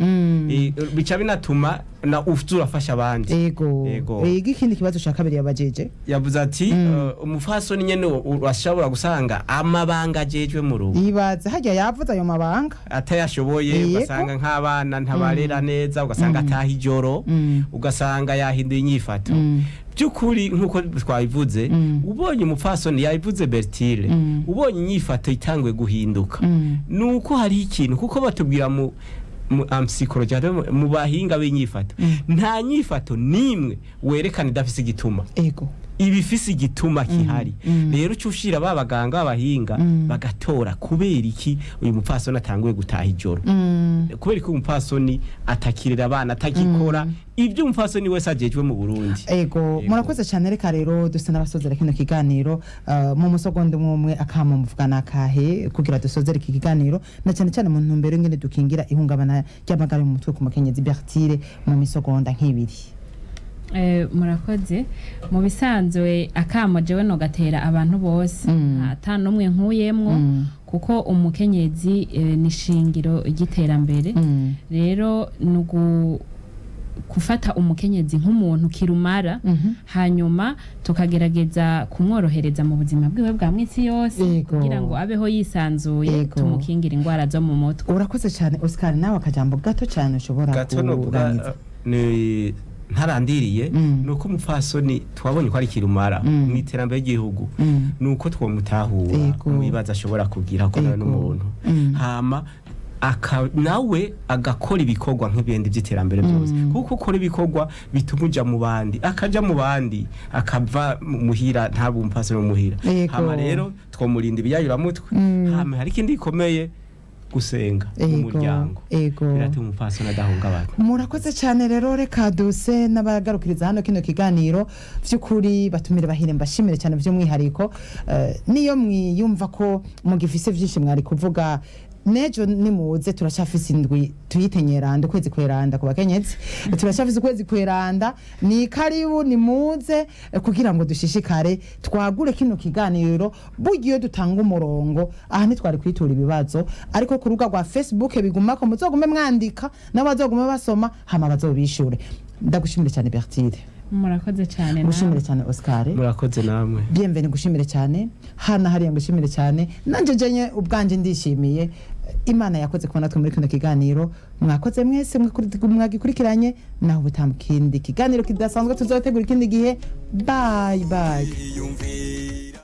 Bica binatuma na uza urafasha abandi. Ego. Ego, ikindi kibazo ca kabiri yabajeje? Yavuze ati umupfasoni nyene urashobora gusanga amabanga ajejwe mu rugo, Yibaza harya yavuze ayo mabanga. atayashoboye. Ugasanga nk'abana ntabarera neza, ugasanga ataha ijoro, ugasanga yahinduye inyifato. By'ukuri nk'uko twabivuze, ubonye umupfasoni, yabivuze Bertile, ubonye inyifato itanguye guhinduka, nuko hariho ikintu, kuko batubwira mu psychology, mu bahinga b'inyifato, nta nyifato n'imwe werekana idafise igituma. Ibifise igituma kihari. Rero uca ushira ba baganga b'abahinga bagatora kubera iki uyu mupfasoni atanguye gutaha ijoro, kubera ko umupfasoni atakirira abana, atakikora ibyo umupfasoni wese ajejwe mu Burundi. Ego, murakoze cyane. Reka rero dusa n'abasozera kino kiganiro mu musogondo umwe umwe, akamo muvugana akahe kugira dusozere iki kiganiro, na cyane cyane mu ntumbero ingene dukingira ihungabana ry'amagara yo mu mutwe ku mukenyezi? Bertile, mu misogonda nk'ibiri. Murakoze. Mu bisanzwe akamo jewe nogatera abantu bose, ata n'umwe nkuyemwo, kuko umukenyezi ni shingiro ry'iterambere. Rero ni gufata umukenyezi nk'umuntu kirumara, hanyuma tukagerageza kumworohereza mu buzima bwiwe bwa minsi yose, kugira ngo abeho yisanzuye, tumukingire indwara zo mu mutwe. Urakoze cyane. Oscar, nawe akajambo gato cyane ushobora Gato novuga kurangiza. ni ntarandiriye, nuko umupfasoni twabonye ko ari kirumara mu iterambere ry'igihugu, nuko twomutahura mu bibazo ashobora kugira ko nawe n'umuntu, hama nawe agakora ibikorwa nk'ibindi by'iterambere byose, kuko ukora ibikorwa bituma uja mu bandi, akaja mu bandi, akava muhira, ntabwo umupfasoni muhira. Hama rero twomurinda ibiyayuramutwe. Hama hari ikindi gikomeye, gusenga mu muryango biratuma umupfasoni adahungabana. Murakoze cyane. Rero reka duse n'abagarukiriza hano kino kiganiro. By'ukuri batumire bahire, mbashimire cyane by'umwihariko. Niyo mwiyumva ko mugifise byinshi mwari kuvuga, nejo nimuze, turacyafise indwi tuyitenyeranda, ukwezi kweranda ku bakenyezi. Turacyafise ukwezi kweranda, ni karibu, nimuze kugira ngo dushishikare twagure kino kiganiro. Burya iyo dutanga umurongo aha ntitwari kwitura ibibazo, ariko ku rubuga rwa Facebook bigumako, muzogume mwandika n'abazogume basoma, hama bazobishure. Ndagushimire cyane, Bertile. Murakoze cyane namwe. Ngushimire cyane, Oscar. Murakoze namwe. Bienvenue, ngushimire cyane. Hana hariya, ngushimire cyane. Nanje jenye ubwanje ndishimiye. Imana yakoze kubona twe muri kino kiganiro. Mwakoze mwese mwagikurikiranye. Naho ubutaha mu kindi kiganiro kidasanzwe tuzotegura ikindi gihe. Bye bye. Yiyumvira.